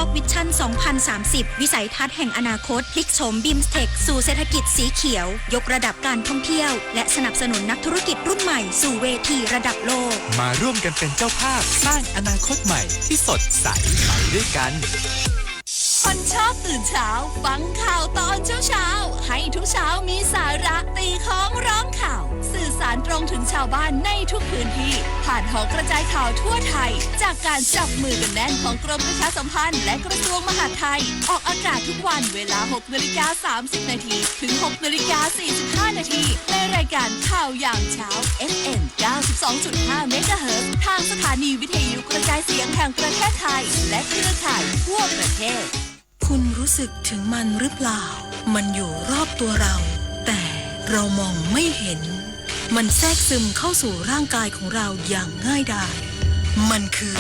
Top Vision สองพันสามสิบ วิสัยทัศน์แห่งอนาคต พลิกโฉม บีมสเทค สู่เศรษฐกิจสีเขียว ยกระดับการท่องเที่ยว และสนับสนุนนักธุรกิจรุ่นใหม่สู่เวทีระดับโลก มาร่วมกันเป็นเจ้าภาพสร้างอนาคตใหม่ที่สดใสไปด้วยกัน คนชอบตื่นเช้า ฟังข่าวตอนเช้าๆ ให้ทุกเช้ามีสาระ ตีค้องร้องข่าว สื่อสารตรงถึงชาวบ้านในทุกพื้นที่ ผ่านหอกระจายข่าวทั่วไทย จากการจับมือกันแน่นของกรมประชาสัมพันธ์และกระทรวงมหาดไทย ออกอากาศทุกวันเวลา หกนาฬิกาสามสิบนาที ถึง หกนาฬิกาสี่สิบห้านาที ในรายการข่าวยามเช้า เอฟเอ็ม เก้าสิบสองจุดห้า เมกะเฮิรตซ์ ทางสถานีวิทยุกระจายเสียงแห่งประเทศไทย และเครือข่ายทั่วประเทศ คุณรู้สึกถึงมันหรือเปล่า มันอยู่รอบตัวเรา แต่เรามองไม่เห็น มันแทรกซึมเข้าสู่ร่างกายของเราอย่างง่ายดาย มันคือ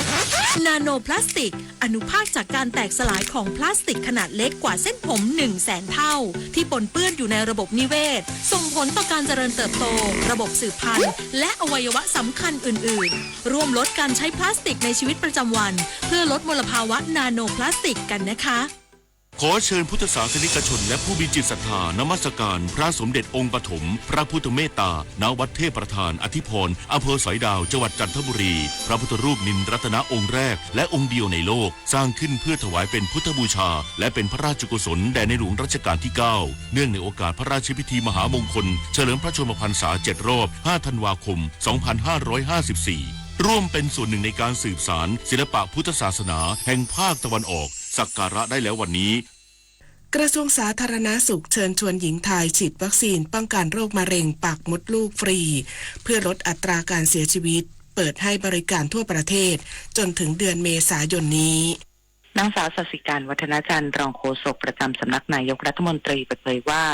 นาโนพลาสติก อนุภาคจากการแตกสลายของพลาสติกขนาดเล็กกว่าเส้นผม หนึ่งแสนเท่า ที่ปนเปื้อนอยู่ในระบบนิเวศ ส่งผลต่อการเจริญเติบโต ระบบสืบพันธุ์ และอวัยวะสำคัญอื่นๆ ร่วมลดการใช้พลาสติกในชีวิตประจำวัน เพื่อลดมลภาวะนาโนพลาสติกกันนะคะ ขอเชิญพุทธศาสนิกชนและผู้มีจิตศรัทธานมัสการพระสมเด็จองค์ปฐมพระพุทธเมตตา ณ วัดเทพประธานอธิพร อำเภอสอยดาว จังหวัดจันทบุรี พระพุทธรูปนินรัตนะองค์แรกและองค์เดียวในโลก สร้างขึ้นเพื่อถวายเป็นพุทธบูชา และเป็นพระราชกุศลแด่ในหลวงรัชกาลที่ เก้า เนื่องในโอกาสพระราชพิธีมหามงคล เฉลิมพระชนมพรรษา เจ็ด รอบ ห้า ธันวาคม สองพันห้าร้อยห้าสิบสี่ ร่วมเป็นส่วนหนึ่งในการสืบสานศิลปะพุทธศาสนาแห่งภาคตะวันออก สักการะได้แล้ววันนี้ กระทรวงสาธารณสุขเชิญชวนหญิงไทยฉีดวัคซีนป้องกันโรคมะเร็งปากมดลูกฟรี เพื่อลดอัตราการเสียชีวิต เปิดให้บริการทั่วประเทศ จนถึงเดือนเมษายนนี้ นางสาวสัตย์สิการ วัฒนจันทร์ รองโฆษกประจำสำนักนายกรัฐมนตรีเปิดเผยว่า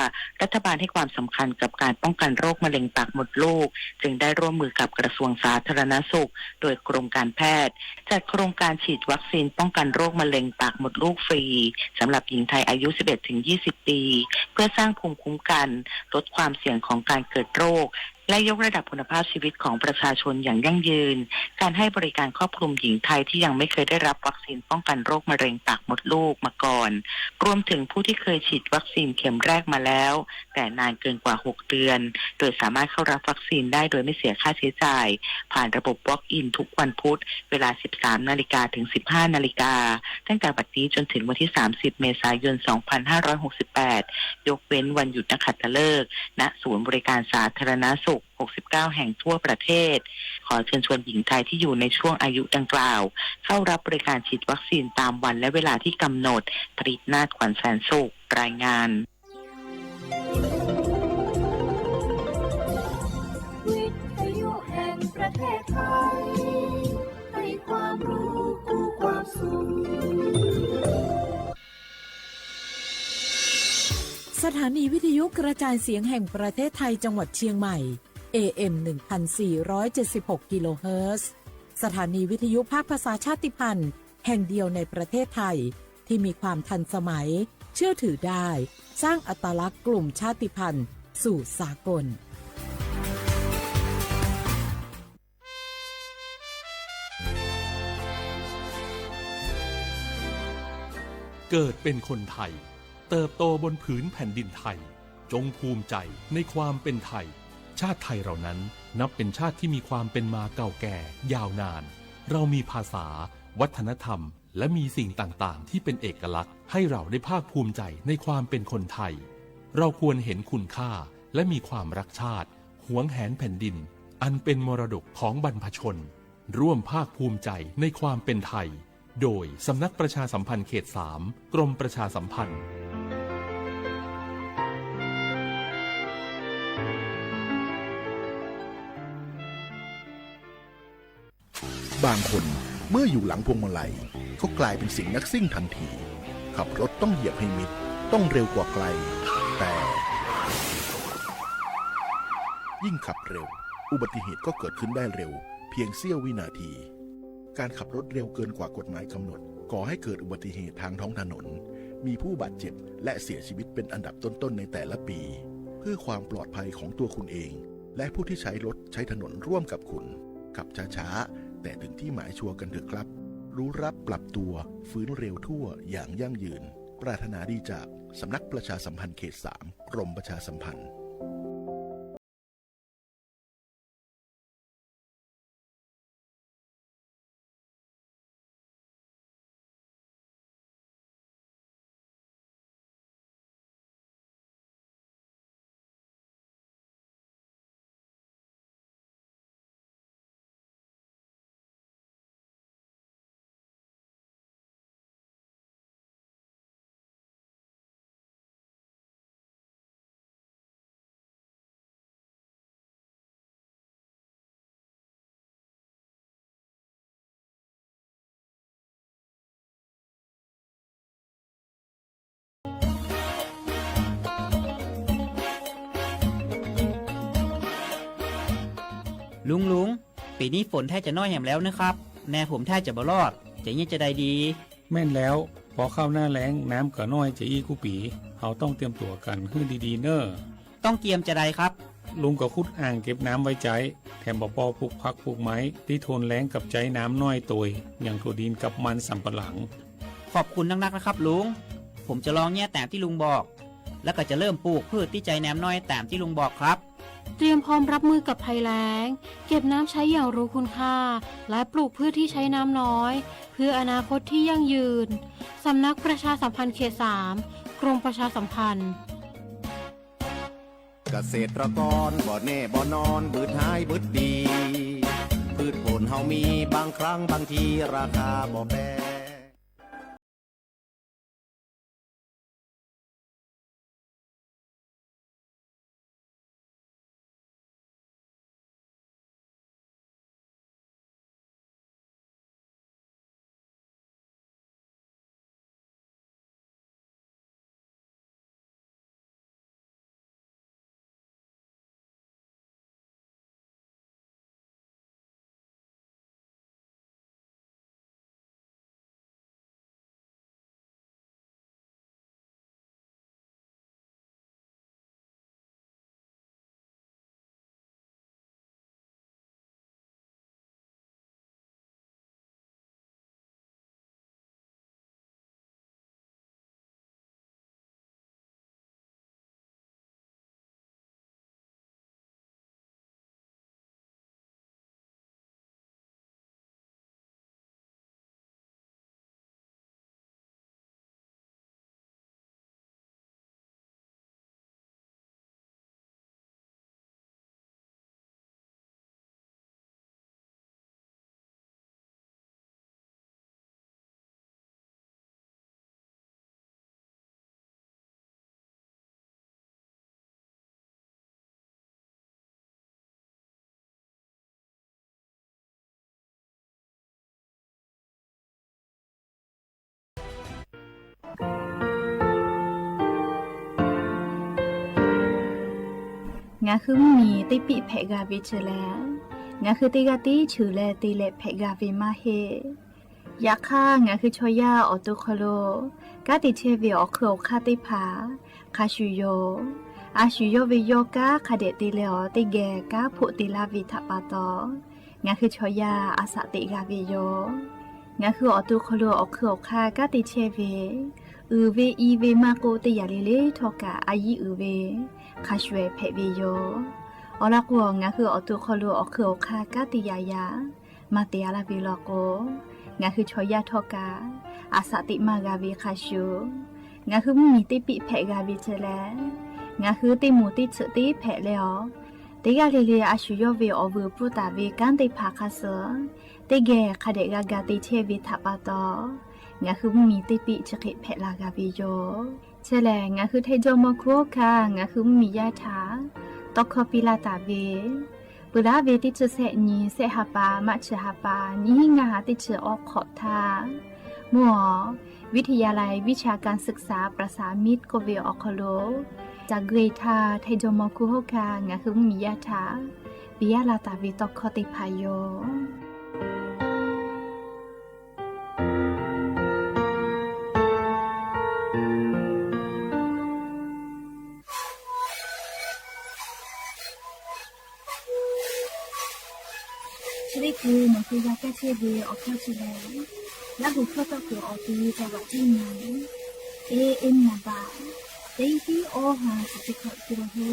รัฐบาลให้ความสำคัญกับการป้องกันโรคมะเร็งปากมดลูก จึงได้ร่วมมือกับกระทรวงสาธารณสุข โดยกรมการแพทย์ จัดโครงการฉีดวัคซีนป้องกันโรคมะเร็งปากมดลูกฟรี สำหรับหญิงไทยอายุ สิบเอ็ดถึงยี่สิบ ปี เพื่อสร้างภูมิคุ้มกัน ลดความเสี่ยงของการเกิดโรค และยกระดับคุณภาพชีวิตของประชาชนอย่างยั่งยืน การให้บริการครอบคลุมหญิงไทยที่ยังไม่เคยได้รับวัคซีนป้องกันโรคมะเร็งปากมดลูกมาก่อน รวมถึงผู้ที่เคยฉีดวัคซีนเข็มแรกมาแล้ว แต่นานเกินกว่า หก เดือน โดยสามารถเข้ารับวัคซีนได้โดยไม่เสียค่าใช้จ่าย ผ่านระบบ Walk-in ทุกวันพุธ เวลา สิบสามนาฬิกา ถึง สิบห้านาฬิกา ตั้งแต่บัดนี้จนถึงวันที่ สามสิบ เมษายน สองพันห้าร้อยหกสิบแปด ยกเว้นวันหยุดนักขัตฤกษ์ ณ ศูนย์บริการสาธารณสุข หกสิบเก้า แห่งทั่วประเทศ ขอเชิญชวนหญิงไทยที่อยู่ในช่วงอายุดังกล่าว เข้ารับบริการฉีดวัคซีนตามวันและเวลาที่กำหนด ปรินาถ ขวัญแสนสุข รายงาน วิทยุแห่งประเทศไทย ให้ความรู้คู่ความสุข สถานีวิทยุกระจายเสียงแห่งประเทศไทยจังหวัดเชียงใหม่ เอเอ็ม หนึ่งพันสี่ร้อยเจ็ดสิบหก กิโลเฮิรตซ์ สถานีวิทยุภาคภาษาชาติพันธุ์แห่งเดียวในประเทศไทย ที่มีความทันสมัย เชื่อถือได้ สร้างอัตลักษณ์กลุ่มชาติพันธุ์สู่สากล เกิดเป็นคนไทย เติบโตบนผืนแผ่นดินไทย จงภูมิใจในความเป็นไทย ชาติไทยเรานั้นนับเป็นชาติที่มีความเป็นมาเก่าแก่ยาวนาน เรามีภาษา วัฒนธรรม และมีสิ่งต่างๆ ที่เป็นเอกลักษณ์ให้เราได้ภาคภูมิใจในความเป็นคนไทย เราควรเห็นคุณค่าและมีความรักชาติ หวงแหนแผ่นดิน อันเป็นมรดกของบรรพชน ร่วมภาคภูมิใจในความเป็นไทย โดยสำนักประชาสัมพันธ์เขต สาม กรมประชาสัมพันธ์ บางคนเมื่ออยู่หลังพวงมาลัยก็กลายเป็นเสียงนักซิ่งทันที ขับรถต้องเหยียบให้มิด ต้องเร็วกว่าใคร แต่ ยิ่งขับเร็ว อุบัติเหตุก็เกิดขึ้นได้เร็ว เพียงเสี้ยววินาที การขับรถเร็วเกินกว่ากฎหมายกำหนด ก่อให้เกิดอุบัติเหตุทางท้องถนน มีผู้บาดเจ็บและเสียชีวิตเป็นอันดับต้นๆ ในแต่ละปี เพื่อความปลอดภัยของตัวคุณเอง และผู้ที่ใช้รถใช้ถนนร่วมกับคุณ ขับช้าๆ แต่ถึงที่หมายชัวร์กันเถอะครับ รู้รับปรับตัว ฟื้นเร็วทั่ว อย่างยั่งยืน ปรารถนาดีจาก สำนักประชาสัมพันธ์เขตสาม กรมประชาสัมพันธ์ ลุง ลุง ปีนี้ฝนแทบจะน้อยแหมแล้วนะครับ แนผมแทบจะบ่รอด จะเยียะจะใดดี แม่นแล้ว พอเข้าหน้าแล้ง น้ำก็น้อยจะอี้กู้ปี เฮาต้องเตรียมตั๋วกั๋นหื้อดีๆ เน่อ ต้องเตรียมจะใดครับ ลุงก็ขุดอ่างเก็บน้ำไว้ใจ๊ แถมบ่อปอปลูกผักปลูกไม้ ตี้ทนแล้งกับใจ๊น้ำน้อยโตย อย่างถั่วดินกับมันสำปะหลัง ขอบคุณนักๆ นะครับลุง ผมจะลองเยียะแตมตี้ลุงบอก แล้วก็จะเริ่มปลูกพืชตี้ใจ๊น้ำน้อยแตมตี้ลุงบอกครับ เตรียมพร้อมรับมือกับภัยแล้ง เก็บน้ำใช้อย่างรู้คุณค่า และปลูกพืชที่ใช้น้ำน้อย เพื่ออนาคตที่ยั่งยืน สำนักประชาสัมพันธ์เขตสาม กรมประชาสัมพันธ์ เกษตรกรบ่แน่บ่นอน บืดหายบืดดี พืชผลเฮามี บางครั้งบางที ราคาบ่แปร Ngaˬ hui mvuhˇmiˬ teˇ piˆ hpehꞈ g'a ve chi lehˬ, ngaˬ hui teˇ g'aˇ tiˉ cheuˬ leh te leh hpehꞈ g'a ve maˇ heˆ. Yaꞈ hk'aˇ, ngaˬ hui chaw yaˇ awˬ to hk'aw lo kanˉ te chehˇ ve awˬ hk'eun awˬ hk'aˇ teˇ hpaˍ hk'a shuˍ yoˬ. A shuˍ yawˇ ve yawˇ kanˉ hk'a dehꞈ te leh awˬ teˇ geh kanˉ hpoˆ te laˇ ve htaꞈ pa taw, ngaˬ hui chaw yaˇ a shaꞈ teꞈ g'a ve yoˬ. Ngaˬ hui awˬ to hk'aw lo awˬ hk'eun awˬ hk'aˇ kanˉ te chehˇ ve, uiˍ ve i ve maˇ k'oˆ, teˇ yanˇ le le htawˇ kaꞈ a yiˉ uiˍ ve hk'a shuˍ hpehꞈ ve yoˬ. Awˬ lawn k'o, ngaˬ hui awˬ to hk'aw lo awˬ hk'eun awˬ hk'aˇ kanˉ te yaꞈ yaꞈ maˇ te a laˇ ve law k'o, ngaˬ hui chaw yaˇ htawˇ kaꞈ a shaꞈ teꞈ maˇ g'a ve hk'a shuˍ, ngaˬ hui mvuhˇmiˬ teˇ piˆ hpehꞈ g'a ve chi lehˬ, ngaˬ hui teˇ moˍ teˇ tsuhꞈ tiˉ hpehꞈ leh awˬ, teˇ g'aˇ le le a shuˍ yawˇ ve awˬ vuiˬ pfuhˇ taˍ ve kanˉ teˇ hpaˍ hk'a suh teˇ geh hk'a dehꞈ g'a ga te chehˇ ve htaꞈ pa taw, ngaˬ hui mvuhˇmiˬ teˇ piˆ chi hk'e hpehꞈ la g'a ve yoˬ. Chi lehˬ, ngaˬ hui Htaiˇ jawˇmawˇ hkuˇ hawˉ hkanˇ ngaˬ hui mvuhˇmiˬ yaˇ htaꞈ tawˇ hkawˇ piˇ laˇ taˍ ve, peuˬ laˇ ve teˇ chi sehˆ nyi, sehˆ ha pa, maˆ chi ha pa, nyiˇ hinˉ ngaˇ ha teˇ chi awˬ hk'awꞈ htaˇ, mvuhˇ awˬ วิทยาลัยวิชาการศึกษาประสานมิตร k'oˆ ve awˬ hk'aw lo, ca gui htaˇ Htaiˇ jawˇmawˇ hkuˇ hawˉ hkanˇ ngaˬ hui mvuhˇmiˬ yaˇ htaꞈ piˇ laˇ taˍ ve tawˇ hkawˇ teˇ hpaˍ yoˬ. Chi teˇ hkui nawˬ hui g'a kaˇ chehˇ ve awˬ hkawˇ chi lehˬ, Laˇ hu hkawˇ tawˇ hkui awˬ ti ca g'aꞈ ceˇ nyi. E, e, naˍ baꞈ, teˇ tiˉ awˇ ha shiˍ chi hkawꞈ te la hu.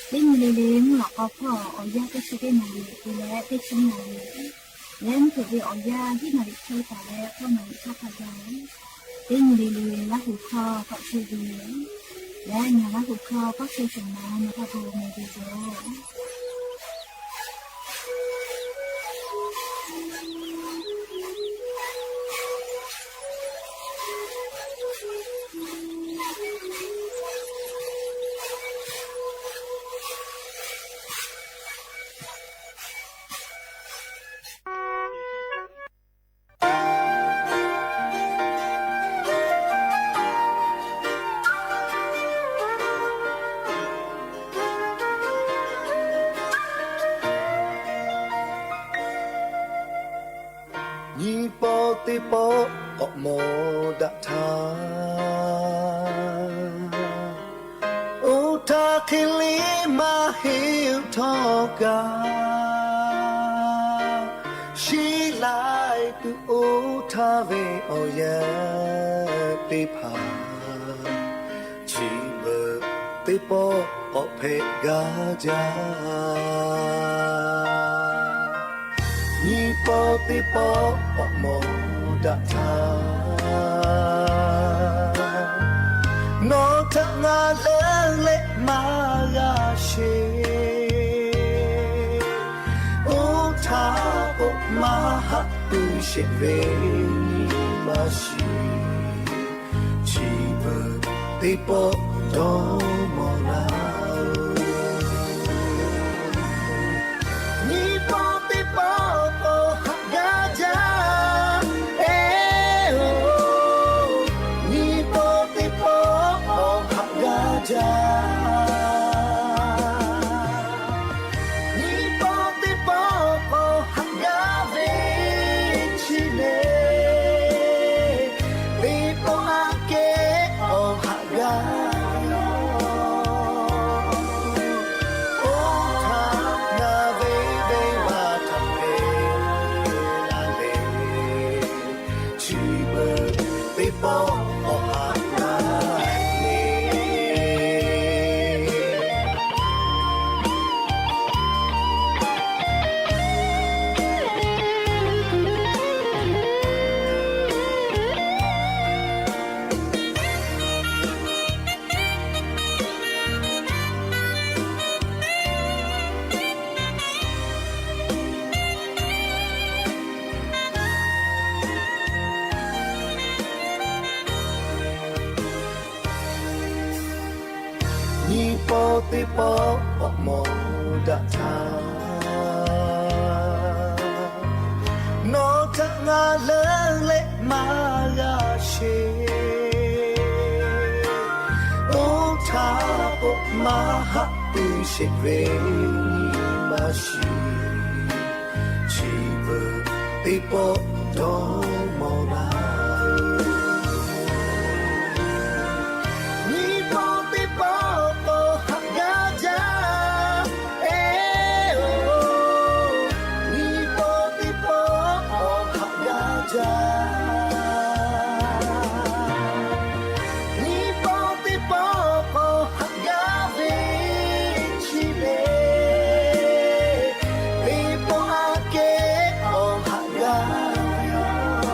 Teˇ nyi le le mvuhˇ lawꞈ k'aw hpawˇ awˬ yanˇ teˇ chi teˇ naˍ riˍ te leh teˇ chi naˍ riˍ, leh mvuhˇ hpeuꞈ ve awˬ yanˇ hiˉ naˍ riˍ chehˇ taˍ leh k'awˇ naˍ riˍ hk'aˇ hk'a gaˬ. Teˇ nyi le le Laˇ hu hkawˇ k'awꞈ chehˇ ve, leh ngaˬ Laˇ hu hkawˇ k'awꞈ chehˇ shawˍ naˍ, nawˬ hk'a peu-eˬ mawˬ ve yoˬ. Nyi pawˆ teˇ pawˆ k'awꞈ mawˬ daꞈ htaˇ, oˇ htaˇ hk'e le maˇ heˆ htawˇ kaꞈ, sheˉ laiˉ tuˬ oˇ htaˇ ve awˬ yanˇ teˇ hpaˍ, chi beuꞈ teˇ pawˆ k'awꞈ hpehꞈ gaˇ jaˇ. Nyi pawˆ teˇ pawˆ k'awꞈ mawˬ daꞈ htaˇ, nawˬ htaꞈ ngaˬ leuˉ leh maˇ g'a sheˍ. Oˇ htaˇ k'o maˇ haꞈ pui shehˍ ve nyi ma shiˍ, chi beuꞈ teˇ pawˆ dawˇ mawˬ laˇ-oˬ. Nyi pawˆ teˇ pawˆ k'awꞈ haꞈ gaˇ jaˇ, eˬ-oˬ. Nyi pawˆ teˇ pawˆ k'awꞈ haꞈ gaˇ jaˇ. Nyi pawˆ teˇ pawˆ k'awꞈ haꞈ gaˇ ve chi le, teˇ pawˆ aꞈ kehˉ k'awꞈ haꞈ gaˇ ve yoˬ. Oˇ htaˇ ngaˬ ve venˇ baˆ htaꞈ hpehꞈ la leh, chi beuꞈ teˇ pawˆ k'awꞈ haꞈ gaˇ ve Nyi pawˆ teˇ pawˆ k'awꞈ mawˬ daꞈ htaˇ, nawˬ htaꞈ ngaˬ leuˉ leh maˇ g'a sheˍ. Oˇ htaˇ k'o maˇ haꞈ pui shehˍ ve nyi ma shiˍ, chi beuꞈ teˇ pawˆ dawˇ mawˬ laˇ-oˬ. Nyi pawˆ teˇ pawˆ k'awꞈ haꞈ gaˇ jaˇ, eˬ-oˬ. Nyi pawˆ teˇ pawˆ k'awꞈ haꞈ gaˇ jaˇ. Nyi pawˆ teˇ pawˆ k'awꞈ haꞈ gaˇ ve chi le, teˇ pawˆ aꞈ kehˉ k'awꞈ haꞈ gaˇ ve yoˬ.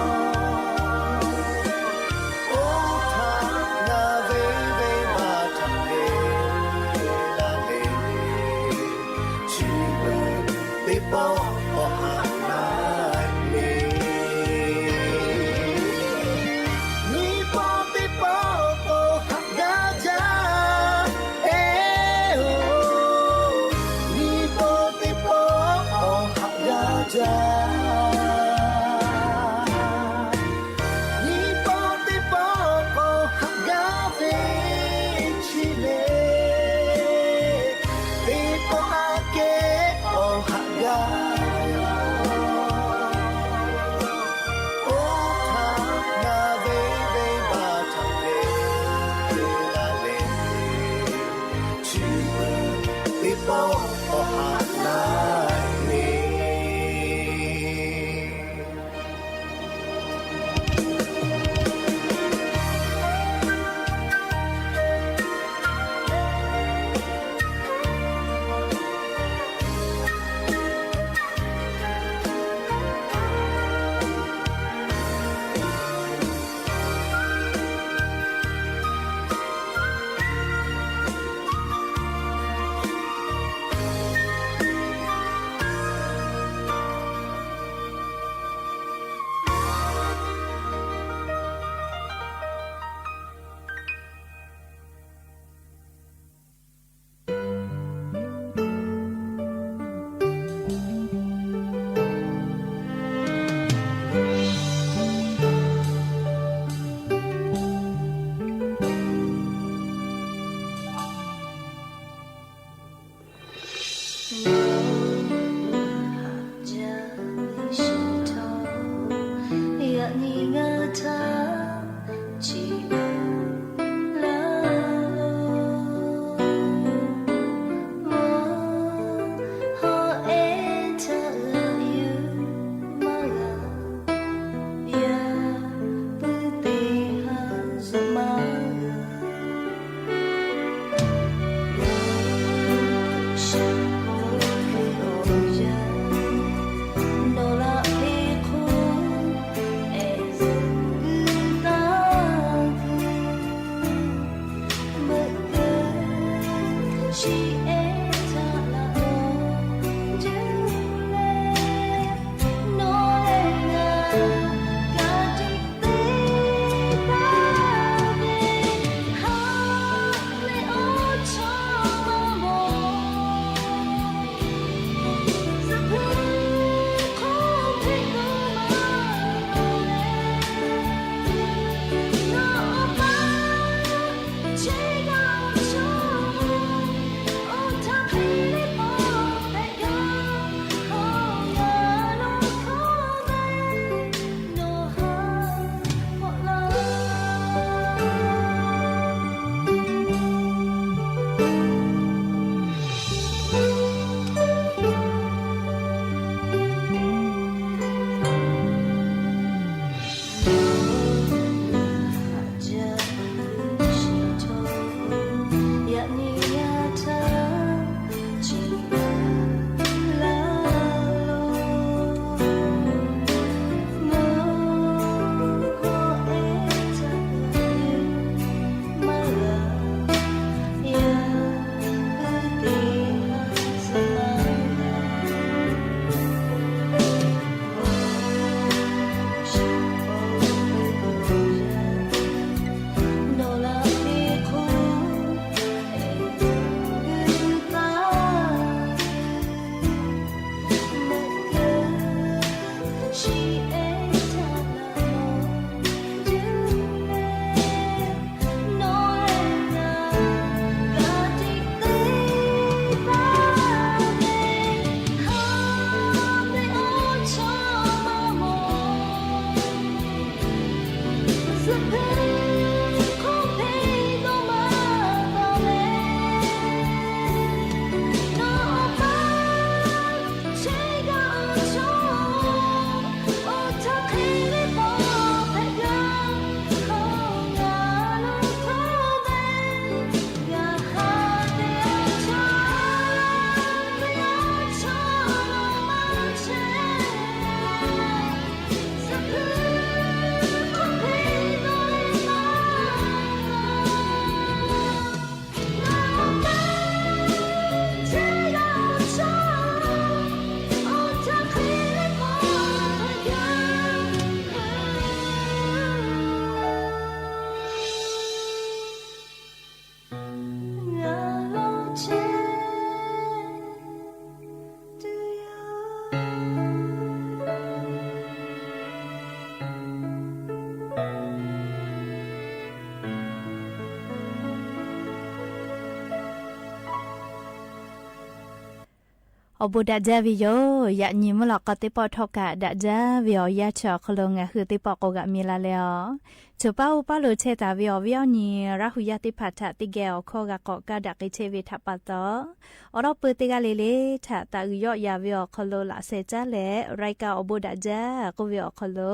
Awˬ bon daꞈ jaˇ ve yoˬ. Yaꞈ nyi mvuhˇ lawꞈ k'aw teˇ pawˆ htawˇ kaꞈ daꞈ jaˇ ve awˬ yanˇ chi awˬ hk'aw lo ngaˬ hui teˇ pawˆ k'awꞈ g'aꞈ mi la leh a, choˬ paˉ oˇ paˉ lo chehˇ taˍ ve awˬ viˉ awˬ nyi Laˇ hu yaˇ teˇ hpaˍ htaꞈ teˇ geh awˬ hkawˇ g'a k'awꞈ kaˇ daꞈ k'ai chehˇ ve htaꞈ pa taw, awˬ lawn peuˬ teˇ g'aˇ le le htaꞈ taˍ uiˍ yawˆ yan ve awˬ hk'aw lo laꞈ sheh caˉ leh รายการ awˬ bon daꞈ jaˇ k'oˆ ve awˬ hk'aw lo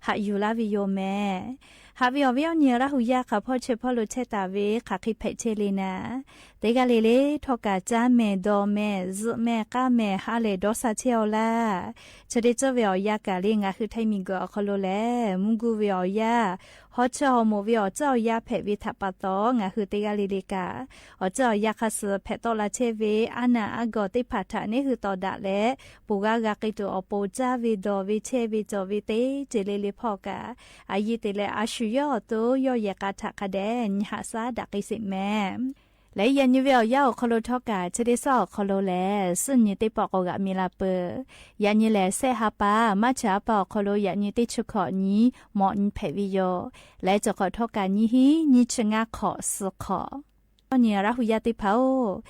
haꞈ yuˬ laˇ ve yoˬ mehˍ. Haꞈ ve awˬ viˉ awˬ nyi Laˇ hu yaˇ hk'aˬ hpawˇ chi hpawˇ lo chehˇ taˍ ve hk'aˬ hk'e hpehꞈ chehˇ le naˍ, teˇ g'aˇ le le htawˇ kaꞈ caˇ mehˍ dawˬ mehˍ zuhꞈ mehˍ k'aˇ mehˍ ha lehˬ dawˇ sha chehˇ aw laˇ. Chi teˇ ceuˬ ve awˬ yanˇ kaꞈ le ngaˬ hui Htaiˇ miˬguiˬ awˬ hk'aw lo lehˬ, mvuhˇ guˇ ve awˬ yanˇ, hawˉ chawˇ haw moˍ ve awˬ tcuhˉ awˬ yanˇ hpehꞈ ve htaꞈ pa taw, ngaˬ hui teˇ g'aˇ le le kaꞈ awˬ tcuhˉ awˬ yanˇ hk'a suh hpehꞈ tawˆ la chehˇ ve aˉ naˆ aˉ gawˬ teˇ hpaˍ htaꞈ neˉ hui tawˍ daꞈ leh, ponˬ g'aˇ g'a k'ai tuˬ awˬ pon caˇ ve dawˬ ve chehˇ ve cawˬ ve teˇ ceuˬ le le hpawˇ kaꞈ, a yiˇ te leh a shu yawˇ awˬ to yawˇ yehˬ k'a htaꞈ hk'a dehꞈ nyi haꞈ shaˉ daꞈ k'ai sheˍ mehˍ. Leh yaꞈ nyi ve awˬ yanˇ awˬ hk'aw lo htawˇ kaꞈ, chi teˇ suhˉ awˬ hk'aw lo lehˬ, suhˉ nyi teˇ pawˆ k'awꞈ g'aꞈ mi la peuˬ. Yaꞈ nyi lehˬ, sehˆ ha pa, March ha pa awˬ hk'aw lo yaꞈ nyi teˇ chi hkawꞈ nyi mawꞈ nyi hpehꞈ ve yoˬ. Leh cawˬ hk'awꞈ htawˇ kaꞈ nyiˇ hinˉ nyiˇ chi ngaˇ hk'awꞈ suh hk'awꞈ. Awˬ nyi Laˇ hu yaˇ teˇ hpaˍ-oˬ,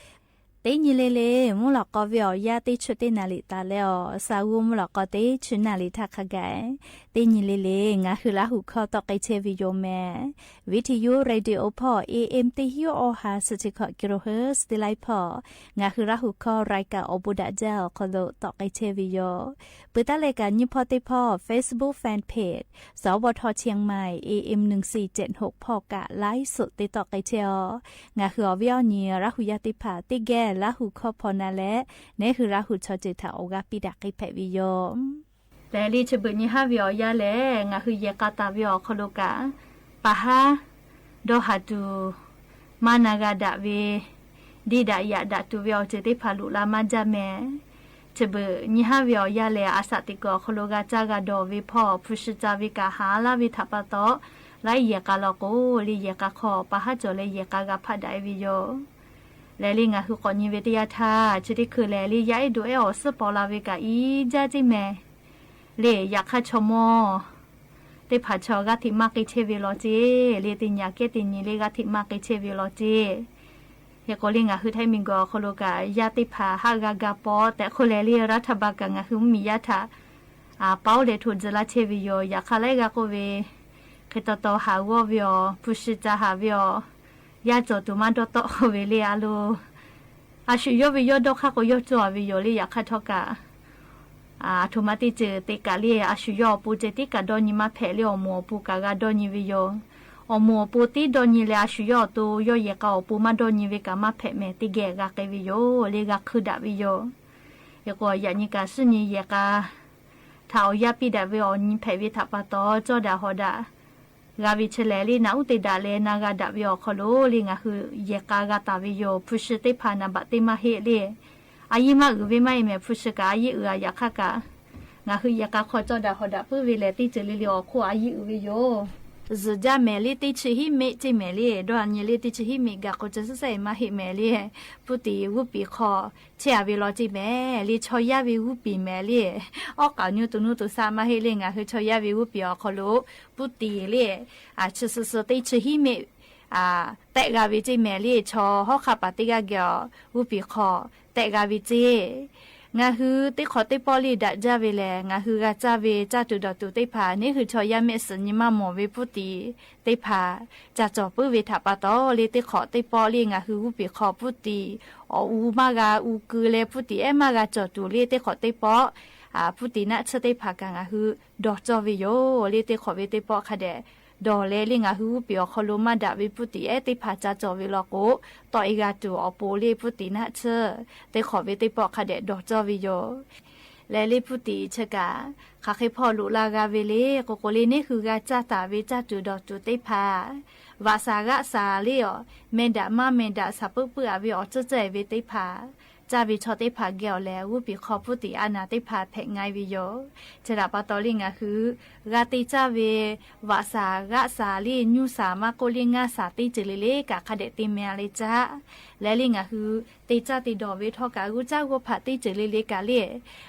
teˇ nyi le le mvuhˇ lawꞈ k'aw ve awˬ yanˇ teˇ chi teˇ naˍ riˍ taˍ leh awˬ, sa g'uˇ mvuhˇ lawꞈ k'aw teˇ chi naˍ riˍ htaˇ hk'a gaˬ, teˇ nyi le le ngaˬ hui Laˇ hu hkawˇ tawˆ k'ai chehˇ ve yoˬ mehˍ. Viˉ hti yuˇ radio hpawˇ A M teˇ hinˉ awˇ ha suhˍ chi hkawꞈ kilohertz teˇ laiˉ hpawˇ ngaˬ hui Laˇ hu hkawˇ รายการ awˬ bon daꞈ jaˇ awˬ hk'aw lo tawˆ k'ai chehˇ ve yoˬ. Peuˬ taˉ leh kaꞈ nyiˇ hpawˇ teˇ hpawˇ Facebook fan page สวท เชียงใหม่ A M หนึ่งสี่เจ็ดหก hpawˇ kaꞈ ไลฟ์สด te tawˆ k'ai chehˇ aw. Ngaˬ hui awˬ viˉ awˬ nyi Laˇ hu yaˇ teˇ hpaˍ teˇ geh Laˇ hu hkawˇ hpaw na leh, neˉ hui Laˇ hu chaw ceuˬ htaꞈ awˬ g'aˇ piˇ daꞈ k'ai hpehꞈ ve yoˬ. Lehˬ le chi beuꞈ nyi haˉ ve awˬ yanˇ lehˬ, ngaˬ hui yehˬ k'a taˍ ve awˬ hk'aw lo kaꞈ, paˍ haˉ dawˇ haˍ tuˬ maˇ na g'a daꞈ ve, diˇ daꞈ yaꞈ daꞈ tuˬ ve awˬ ceuˬ teˇ hpaˍ loꞈ la maˇ jaˇ mehˍ. Chi beuꞈ nyi haˉ ve awˬ yanˇ lehˬ, a shaꞈ teꞈ kuiˬ awˬ hk'aw lo g'a caˇ g'a dawˬ ve hpawˇ hpu shi ca ve kaꞈ haˍ laˇ ve htaꞈ pa taw, laiˉ yehˬ k'a law k'o le yehˬ k'a hk'aw paˍ haˉ cawˬ leh yehˬ k'a g'a hpaˆ daꞈ e ve yoˬ. Lehˬ le ngaˬ hui k'awꞈ nyi ve teˇ yanˇ htaˇ, chi teˇ hkui lehˬ le yaˇ ehˉ doꞈ ehˉ awˬ suhˉ paw la ve kaꞈ iˉ jaˇ ceˇ mehˍ. Le yaꞈ hk'aˇ chaw mawˇ teˇ hpaˍ chaw g'aˇ hteꞈ maˇ k'ai chehˇ ve law ceˇ. Le teˇ nyi aꞈ kehˉ teˇ nyi le g'aˇ hteꞈ maˇ k'ai chehˇ ve law ceˇ. Hk'e k'o le ngaˬ hui Htaiˇ miˬguiˬ awˬ hk'aw lo kaꞈ yaˇ teˇ hpaˍ haˆ g'a ga paw tehꞈ k'oˆ leh le รัฐบาล kaꞈ ngaˬ hui mvuhˇ miˬ yaˇ htaꞈ paoˉ leh hto tcuh laˇ chehˇ ve yoˬ. Yaꞈ hk'aˇ laiˉ g'aˇ k'oˆ ve, hk'e taw taw haˍ g'awˇ ve awˬ, hpu shi ca haˍ ve awˬ, yaˇ cawˬ tuˬ maˇ dawˇ tawˆ k'oˆ ve le a lo. A shu yawˇ ve yawˇ dawˇ hk'aˇ k'o yawˇ cawˬ a ve yoˬ le. Yaꞈ hk'aˇ htawˇ kaꞈ, aˬ htoꞈ ma teˇ ceuˬ te kaꞈ le a shu yawˇ awˬ pon ceh tiˉ kaꞈ dawˇ nyi maˇ hpehꞈ le awˬ moˍ awˬ pon kaꞈ g'a dawˇ nyi ve yoˬ. Awˬ moˍ awˬ pon tiˉ dawˇ nyi leh a shu yawˇ awˬ to yawˇ yehˬ k'a awˬ pon maˇ dawˇ nyi ve kaꞈ maˇ hpehꞈ mehˍ. Teˇ geh g'a k'ai ve yoˬ le g'a hkui daꞈ ve yoˬ. Hk'e k'o yaꞈ nyi kaꞈ suhˉ nyi yehˬ k'a htaꞈ awˬ yanˇ piˇ daꞈ ve awˬ nyi hpehꞈ ve htaꞈ pa taw cawˇ daꞈ hawˍ daꞈ g'a ve chi lehˬ le naꞈ uˉ te daꞈ leh na g'a daꞈ ve awˬ hk'aw lo le ngaˬ hui yehˬ k'a g'a taˍ ve yoˬ. Hpu shi teˇ hpaˍ naˍ baꞈ teˇ maˇ heˆ le. A yiˇ maˇ uiˍ ve maˇ heˆ mehˍ. Hpu shi kaꞈ a yiˇ uiˍ a. Yaꞈ hk'aˇ kaꞈ ngaˬ hui yehˬ k'a hk'aw cawˇ daꞈ hawˍ daꞈ puiˉ ve lehˬ teˇ ceuˬ le le awˬ hk'oˆ a yiˇ uiˍ ve yoˬ. Zuhˬ jaˇ mehˍ le teˇ chi hiˉ meˆ ceˇ mehˍ le. Dawˇ a nyi le teˇ chi hiˉ meˆ gaˬ k'o ca suhˉ sehˉ maˇ heˆ mehˍ le. Puiˉ tiˍ g'uˇ piˍ hk'aw chehˇ a ve law ceˇ mehˍ le. Chaw yaˇ ve g'uˇ piˍ mehˍ le. Awˉ k'aꞈ nyu tuˬ nuˇ tuˬ sha maˇ heˆ le. Ngaˬ hui chaw yaˇ ve g'uˇ piˍ awˬ hk'aw lo puiˉ tiˍ le, chi suh suh teˇ chi hiˉ meˆ tehˆ g'a ve ceˇ mehˍ le. Chaw hawˉ hk'aˇ paˍ teˇ g'aˇ geh awˬ g'uˇ piˍ hk'aw tehˆ g'a ve ceˇ. Ngaˬ hui teˇ hk'awꞈ teˇ pawˆ le daꞈ jaˇ ve lehˬ, ngaˬ hui g'a caˇ ve caˇ tuˬ dawˬ tuˬ teˇ hpaˍ neˇ hui chaw yaˇ mehˆ suhˍ nyi maˇ mawˬ ve puˉ tiˍ teˇ hpaˍ ca cawˬ puiˉ ve htaꞈ pa taw le, teˇ hk'awꞈ teˇ pawˆ le ngaˬ hui g'uˇ piˍ hk'aw puˉ tiˍ awˬ u maˇ g'a u keu leh puˉ tiˍ ehˉ maˇ g'a cawˬ tuˬ le, teˇ hk'awꞈ teˇ pawˆ puˉ tiˍ naˆ tsuhˇ teˇ hpaˍ kaꞈ ngaˬ hui dawˬ cawˇ ve yoˬ le. Teˇ hk'awꞈ ve teˇ pawˆ hk'a dehꞈ dawˬ leh le, ngaˬ hui g'uˇ piˍ awˬ hk'aw lo maˇ daꞈ ve puˉ tiˍ ehˉ teˇ hpaˍ ca cawˬ ve law k'o, tawˆ e g'a tuˬ awˬ pon le puˉ tiˍ naˆ tsuhˇ teˇ hk'awꞈ ve teˇ pawˆ hk'a dehꞈ dawˬ cawˇ ve yoˬ. Leh le puˉ tiˍ chi kaꞈ hk'aˬ hk'e hpawˇ loꞈ la g'a ve le k'o k'o le, neˇ hui g'a caˇ taˍ ve caˇ tuˬ dawˬ tuˬ teˇ hpaˍ vaꞈ shaˍ g'aˆ shaˍ le awˬ meh daꞈ maˇ meh daꞈ shaˍ puiˉ puiˉ a ve awˬ tcuhˉ tcuhˉ e ve teˇ hpaˍ caˇ ve chaw teˇ hpaˍ geh awˬ lehˬ, g'uˇ piˍ hk'aw puˉ tiˍ a naˍ teˇ hpaˍ hpehꞈ nga e ve yoˬ. Chi htaꞈ pa taw le ngaˬ hui g'a te caˇ ve vaꞈ shaˍ g'aˆ shaˍ le nyuˇ shaˍ maˇ k'oˆ le ngaˇ shaˍ teˇ ceuˬ le le kaꞈ hk'a dehꞈ te meh a le caˇ. Leh le ngaˬ hui te caˇ te dawˬ ve htawˇ kaꞈ g'uˇ caˇ g'uˇ hpaꞈ teˇ ceuˬ le le kaꞈ le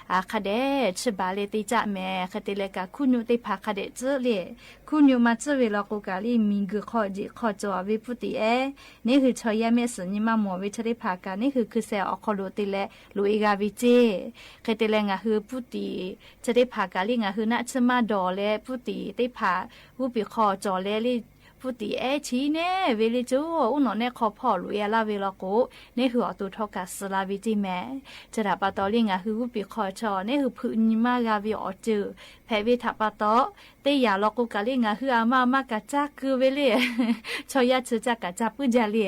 hk'a dehꞈ chiˇ baˬ leh te caˇ meh. Hk'e te leh kaꞈ hkuˇ nyu teˇ hpaˍ hk'a dehꞈ tcuhˉ le, hkuˇ nyu maˇ tcuhˉ ve law k'o kaꞈ le miˬguiˬ hk'aw jiꞈ hk'aw cawˬ ve puˉ tiˍ ehˉ neˇ hui chaw yaˇ mehˆ suhˍ nyi maˇ mawˬ ve chi teˇ hpaˍ kaꞈ neˇ hui hkui sheh awˬ hk'aw lo te leh loꞈ e g'a ve ceˇ. Hk'e te leh ngaˬ hui puˉ tiˍ chi teˇ hpaˍ kaꞈ le ngaˬ hui naˆ tsuhˇ maˇ dawˬ leh puˉ tiˍ teˇ hpaˍ g'uˇ piˍ hk'aw cawˬ leh le puˉ tiˍ ehˉ chi neˇ ve le co uˉ nawꞈ nehˆ hk'aw hpawˇ loꞈ e a laˇ ve law k'o, neˇ hui awˬ to htawˇ kaꞈ suh la ve ceˇ meh. Chi htaꞈ pa taw le ngaˬ hui g'uˇ piˍ hk'aw chaw neˇ hui hpeuꞈ nyi maˇ g'a ve awˬ ceuˬ hpehꞈ ve htaꞈ pa taw, teˇ yanˇ law k'o kaꞈ le ngaˬ hui a ma maˇ kaꞈ caˇ keu ve le, chaw yaˇ chi caˇ kaꞈ caˇ puiˉ jaˇ le.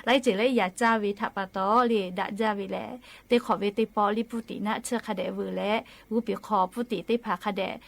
Laiˉ ceuˬ laiˉ yaꞈ caˇ ve htaꞈ pa taw le daꞈ jaˇ ve lehˬ, teˇ hk'awꞈ ve teˇ pawˆ le puˉ tiˍ naˆ tsuhˇ hk'a dehꞈ veuˬ leh g'uˇ piˍ hk'aw puˉ tiˍ teˇ hpaˍ hk'a dehꞈ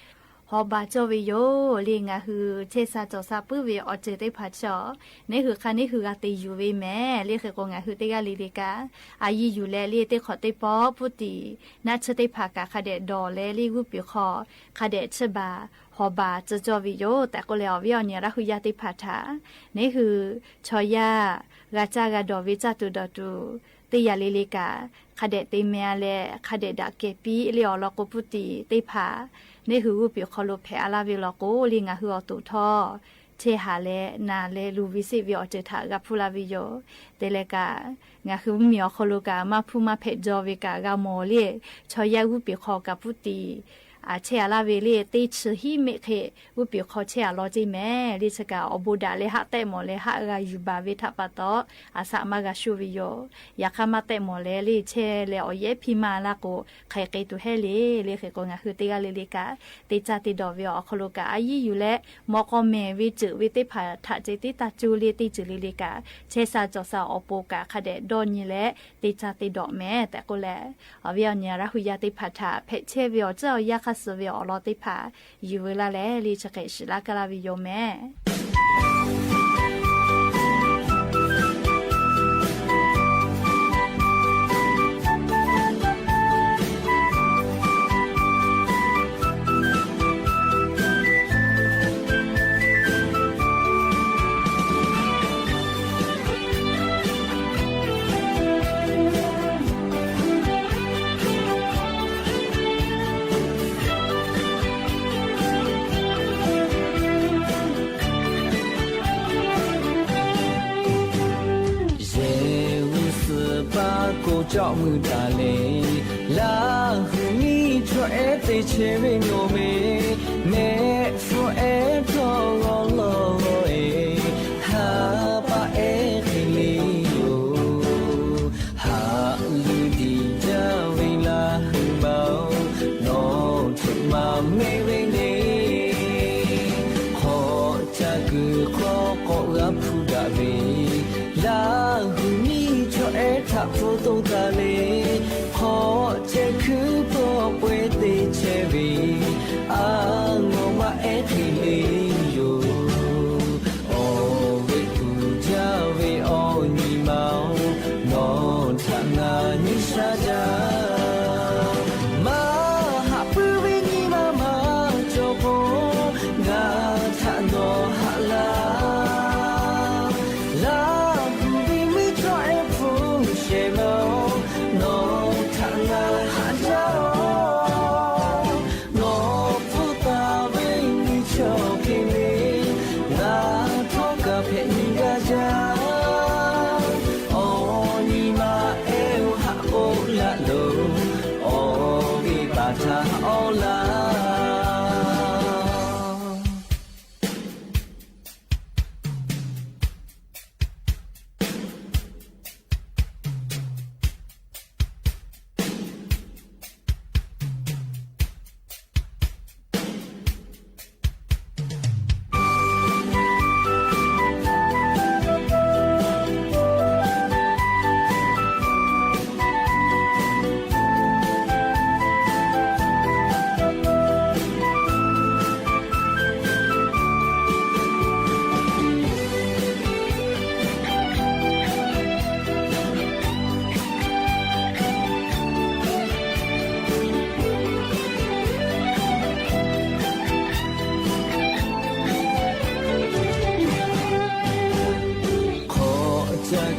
hawˍ baˬ cawˇ ve yoˬ le. Ngaˬ hui chehˇ sha cawˬ sha puiˉ ve awˬ ceuˬ teˇ hpaˍ chaw neˇ hui hk'a neˇ hui g'a te yuˬ ve meh le. Hk'e k'o ngaˬ hui teˇ g'aˇ le le kaꞈ a yiˇ yuˬ leh le teˇ hk'awꞈ teˇ pawˆ puˉ tiˍ naˆ tsuhˇ teˇ hpaˍ kaꞈ hk'a dehꞈ dawˬ leh le g'uˇ piˍ hk'aw hk'a dehꞈ chiˇ baˬ hawˍ baˬ tcuh cawˇ ve yoˬ tehꞈ k'oˆ leh, awˬ viˉ awˬ nyi Laˇ hu yaˇ teˇ hpaˍ htaꞈ neˇ hui chaw yaˇ g'a caˇ g'a dawˬ ve caˇ tuˬ dawˬ tuˬ teˇ yanˇ le le kaꞈ hk'a dehꞈ te meh a leh hk'a dehꞈ daꞈ kehˬ piˇ le awˬ lawn k'o puˉ tiˍ teˇ hpaˍ neˇ hui g'uˇ piˍ hk'aw lo hpehꞈ a laˇ ve law k'o le ngaˬ hui awˬ to htawˇ chehˇ haˍ leh naˬ leh luˬ ve seˆ ve awˬ ceuˬ htaꞈ g'a hpuˇ la ve yoˬ. Te leh kaꞈ ngaˬ hui mvuhˇmiˬ awˬ hk'aw lo kaꞈ maˇ hpuˇ maˇ hpehꞈ jaw ve kaꞈ g'a mawˬ le. Chaw yaˇ g'uˇ piˍ hk'aw kaꞈ puˉ tiˍ chehˇ a laˇ ve le teˇ chi hiˉ mehˆ hk'e g'uˇ piˍ hk'aw chehˇ a law ceˇ meh le. Chi kaꞈ awˬ bon daꞈ leh haˆ tehˆ mawˬ leh haˆ g'a yuˬ baˬ ve htaꞈ pa taw, a shaꞈ maˇ g'a shoˇ ve yoˬ. Yaꞈ hk'aˇ maˇ tehˆ mawˬ leh le chehˇ leh awˬ yehˉ hpiˇ maˇ laˇ k'o hk'aˬ hk'e tuˬ hehˉ le. Le hk'e k'o ngaˬ hui teˇ g'aˇ le le kaꞈ teˇ caˇ te dawˬ ve awˬ hk'aw lo kaꞈ a yiˇ yuˬ leh mawꞈ k'aw mehˍ ve ceuˬ ve teˇ hpaˍ htaꞈ ceh tiˉ taˇ coˇ le teˇ ceuˬ le le kaꞈ chehˇ sha cawˬ sha awˬ pon kaꞈ hk'a dehꞈ dawˇ nyi leh teˇ caˇ te dawˬ meh tehꞈ k'oˆ leh, awˬ viˉ awˬ nyi Laˇ hu yaˇ teˇ hpaˍ htaꞈ hpehꞈ chehˇ ve awˬ ceuˬ awˬ yanˇ hk'aˇ suh ve awˬ lawn teˇ hpaˍ yuˬ veu laˇ leh le chi hk'e shiˍ laˇ kaˇ laˇ ve yoˬ meh. Yehˬ g'uˇ suhˍ paˇ k'o cawˆ mui taˍ le, Laˇ hu miˇ chaw ehˉ te chehˇ ve nawˬ ve mehˆ hpfuhˇ ehˉ htawˇ g'awˇ lawˬ e, haˍ paˆ ehˉ hk'e le yoˬ. Haꞈ g'ui diˍ jaˇ ve Laˇ hu baˬ oˬ, nawˬ htuꞈ maˍ mehˆ ve le. Hk'awꞈ ca kuiˬ hk'aw k'awꞈ g'a hpuˇ daꞈ ve, Laˇ hu miˇ chaw ehˉ htaꞈ hpu toˇ taˍ le. Hk'awꞈ chehˇ hkuiˉ pawˆ pawehˇ te chehˇ ve, a ngawˬ maˇ ehˉ hk'e le yoˬ. Awˬ ve kuˬ jaˇ ve awˬ nyi ma oˬ, nawˬ htaꞈ ngaˬ nyi shaˉ jaˇ. Maˇ haꞈ puiˉ ve nyi ma maˇ cawˬ k'o, ngaˬ htaꞈ nawˬ haꞈ laˇ. Laˇ hu ve miˇ chaw ehˉ hpu shehˍ ma oˬ, nawˬ htaꞈ ngaˬ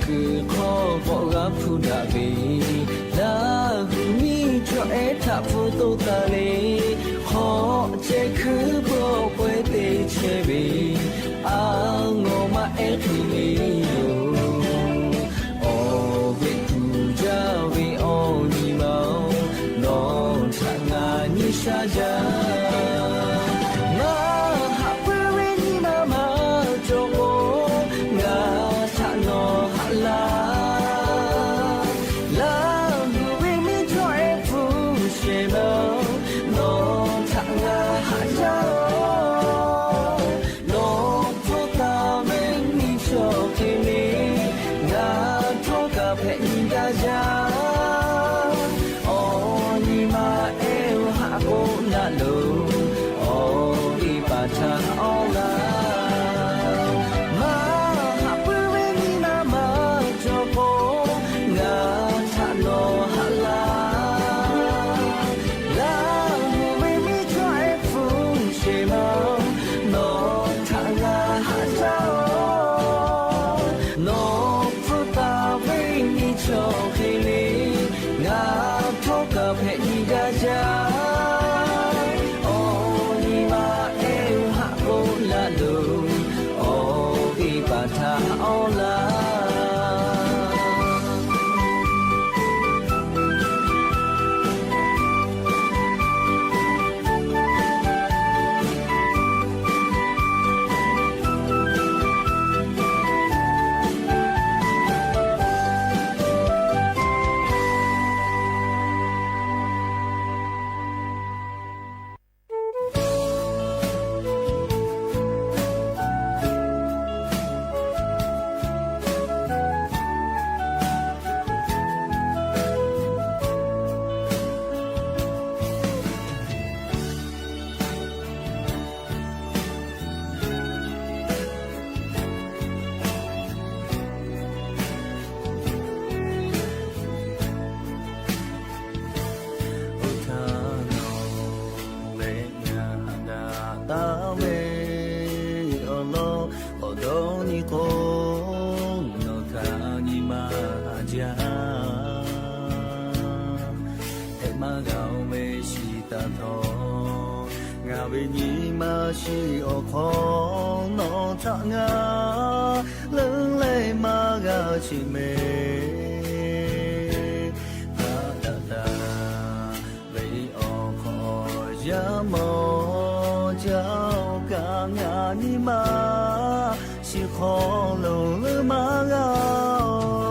Kuiˬ hk'aw bawˆ g'a hpuˇ daꞈ ve, Laˇ huˍ miˇ chaw ehˉ htaꞈ hpu toˇ taˍ le. Hk'awꞈ ceh hkuiˉ bawˆ pawehˇ te chehˇ ve, a ngawˬ maˇ ehˉ hk'e le yoˬ. Awˬ ve kuˬ jaˇ ve awˬ nyi ma-oˬ, nawˬ htaꞈ ngaˬ nyi sha jaˇ. Maˇ haꞈ puiˉ ve nyi ma maˇ cawˬ k'o, ngaˬ htaꞈ nawˬ haꞈ laˇ. Laˇ huˍ ve miˇ chaw ehˉ hpu shehˍ ma-oˬ, nawˬ htaꞈ ngaˬ haꞈ jaˇ-oˬ. Nawˬ hpfuhˇ taˍ ve miˇ chaw hk'e le, ngaˬ htawˇ kaꞈ hpehꞈ nyi gaˇ jaˇ. Awˬ nyi ma ehˉ-oˬ, haꞈ k'oˆ laˇ loˬ, awˬ viˉ paˍ htaꞈ awˬ laˇ. Maˇ haꞈ puiˉ ve nyi ma maˇ cawˬ k'o, ngaˬ htaꞈ nawˬ haꞈ laˇ. Laˇ huˍ ve miˇ chaw ehˉ hpu shehˍ ma, nawˬ htaꞈ ngaˬ haꞈ jaˇ-oˬ. Nawˬ hpfuhˇ taˍ ve miˇ chaw hk'e le, ngaˬ htawˇ kaꞈ hpehꞈ nyi gaˇ jaˇ. Awˬ nyi ma ehˉ-oˬ, haꞈ k'oˆ laˇ loˬ, awˬ viˉ paˍ htaꞈ awˬ laˇ. Oˇ htaˇ nawˬ leh ngaˬ daꞈ taˍ ve awˬ lawn, awˬ dawˇ nyi k'o, nawˬ htaꞈ nyi ma haꞈ jaˇ. Hpehꞈ maˇ g'a-oˬ ve shiˍ taˍ htawˇ, ngaˬ ve nyi ma shiˍ awˬ hk'aw, nawˬ htaꞈ ngaˬ leuˉ leh maˇ g'a sheˍ mehˍ. Hpaˆ daꞈ taˍ ve awˬ hk'aw, yaˇ mawˇ jaˇ-oˬ kaꞈ ngaˬ nyi ma shiˍ hk'aw lo leuˉ maˇ g'a-oˬ.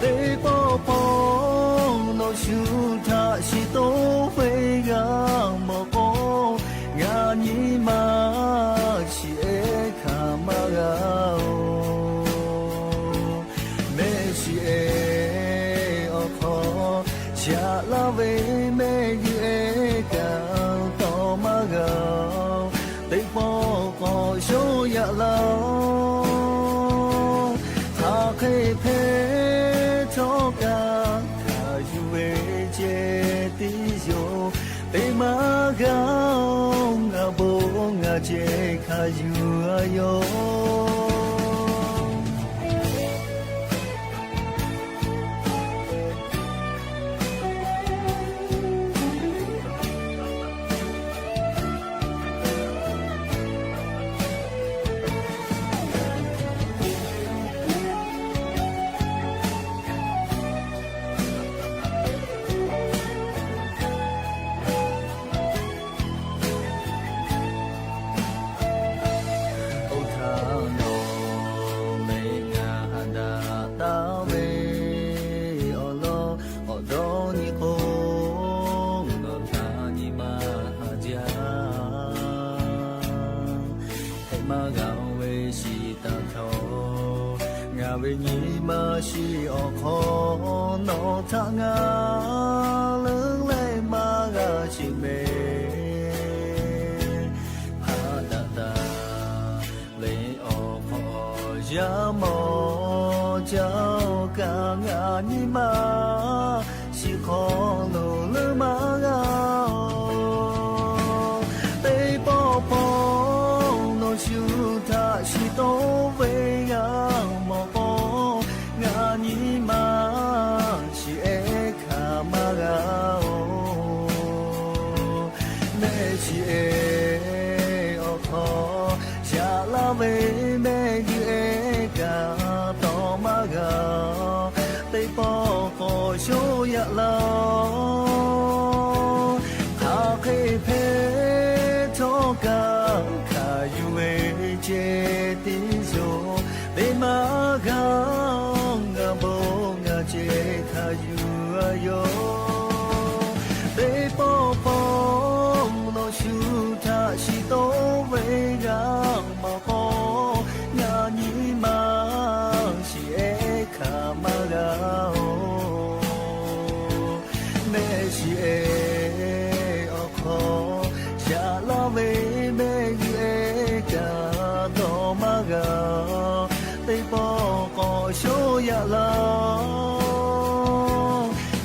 Teˇ pawˆ pawˆ nawˬ shu htaꞈ shiˍ toˇ ve g'a mawˬ k'o, ngaˬ nyi ma shiˍ ehˉ hkanˍ maˇ g'a-oˬ. Mehˆ shiˍ ehˉ awˬ hk'aw, shaꞈ laˇ ve mehˆ g'uˇ ehˉ kaꞈ tawˍ maˇ g'a-oˬ. Teˇ pawˆ k'awꞈ shonˇ yaꞈ laˇ-oˬ. Hk'aˬ hk'e hpehꞈ htawˇ kaꞈ hkanˍ yuˬ ve ceh tiˉ yoˬ. Teˇ maˇ g'a-oˬ, ngaˬ bon ngaˬ ceh hkanˍ yuˬ a yoˬ. Oˇ htaˇ nawˬ leh ngaˬ daꞈ taˍ ve awˬ lawn, awˬ dawˇ nyi k'o, nawˬ htaꞈ nyi ma haꞈ jaˇ. Hpehꞈ maˇ g'a-oˬ ve shiˍ taˍ htawˇ, ngaˬ ve nyi ma shiˍ awˬ hk'aw, nawˬ htaꞈ ngaˬ leuˉ leh maˇ g'a sheˍ mehˍ. Hpaˆ daꞈ taˍ ve awˬ hk'aw, yaˇ mawˇ jaˇ-oˬ kaꞈ ngaˬ nyi ma shiˍ hk'aw lo leuˉ maˇ g'a-oˬ. Teˇ pawˆ pawˆ nawˬ shu htaꞈ shiˍ toˇ ve g'a mawˬ k'o, Mehˆ g'uˇ ehˉ kaꞈ tawˍ maˇ g'a, teˇ pawˆ k'awꞈ shonˇ yaꞈ la. Hk'aˬ hk'e hpehꞈ htawˇ kaꞈ hkanˍ yuˬ ve ceh tiˉ yoˬ. Teˇ maˇ g'a, ngaˬ bon ngaˬ ceh hkanˍ yuˬ a yoˬ. Teˇ pawˆ pawˆ nawˬ shu htaꞈ shiˍ tawˆ ve g'a mawˬ k'o, ngaˬ nyi ma shiˍ ehˉ hkanˍ maˇ g'a oˬ. Mehˆ shiˍ ehˉ awˬ hk'aw, yaꞈ laˇ ve mehˆ g'uˇ ehˉ kaꞈ tawˍ maˇ g'a, teˇ pawˆ k'awꞈ shonˇ yaꞈ la.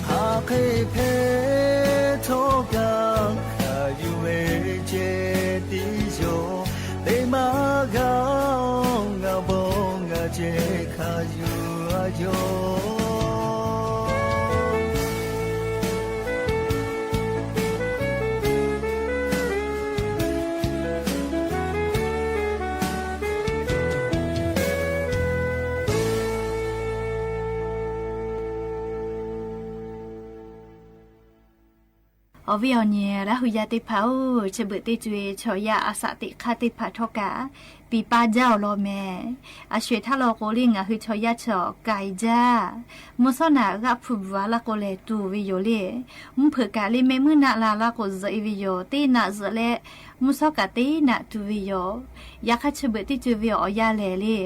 Hk'aˬ hk'e hpehꞈ htawˇ kaꞈ hkanˍ yuˬ ve ceh tiˉ yoˬ. Teˇ maˇ g'a, ngaˬ bon ngaˬ ceh hkanˍ yuˬ a yoˬ. Awˬ viˉ awˬ nyi Laˇ hu yaˇ teˇ hpaˍ-oˬ, chi beuꞈ teˇ co-e chaw yaˇ a saꞈ teꞈ hk'aˇ teˇ hpaˍ htawˇ kaꞈ piˍ pa jaˇ awˬ lawn mehˍ. A sho-eˬ htaˇ law k'o le, ngaˬ hui chaw yaˇ chaw k'ai jaˇ. Mvuhˇ shawˉ naꞈ g'aˆ hpu bvuhꞈ a laˇ k'o lehˬ tuˬ ve yoˬ le. Mvuhˇ hpeuꞈ kaꞈ le mehˆ muiˉ naˆ la laˇ k'o zuhꞈ e ve yoˬ. Teˇ naꞈ zuhꞈ leh mvuhˇ shawˉ kaꞈ teˇ naꞈ tuˬ ve yoˬ. Yaꞈ hk'aˇ chi beuꞈ teˇ co ve awˬ yanˇ lehˬ le,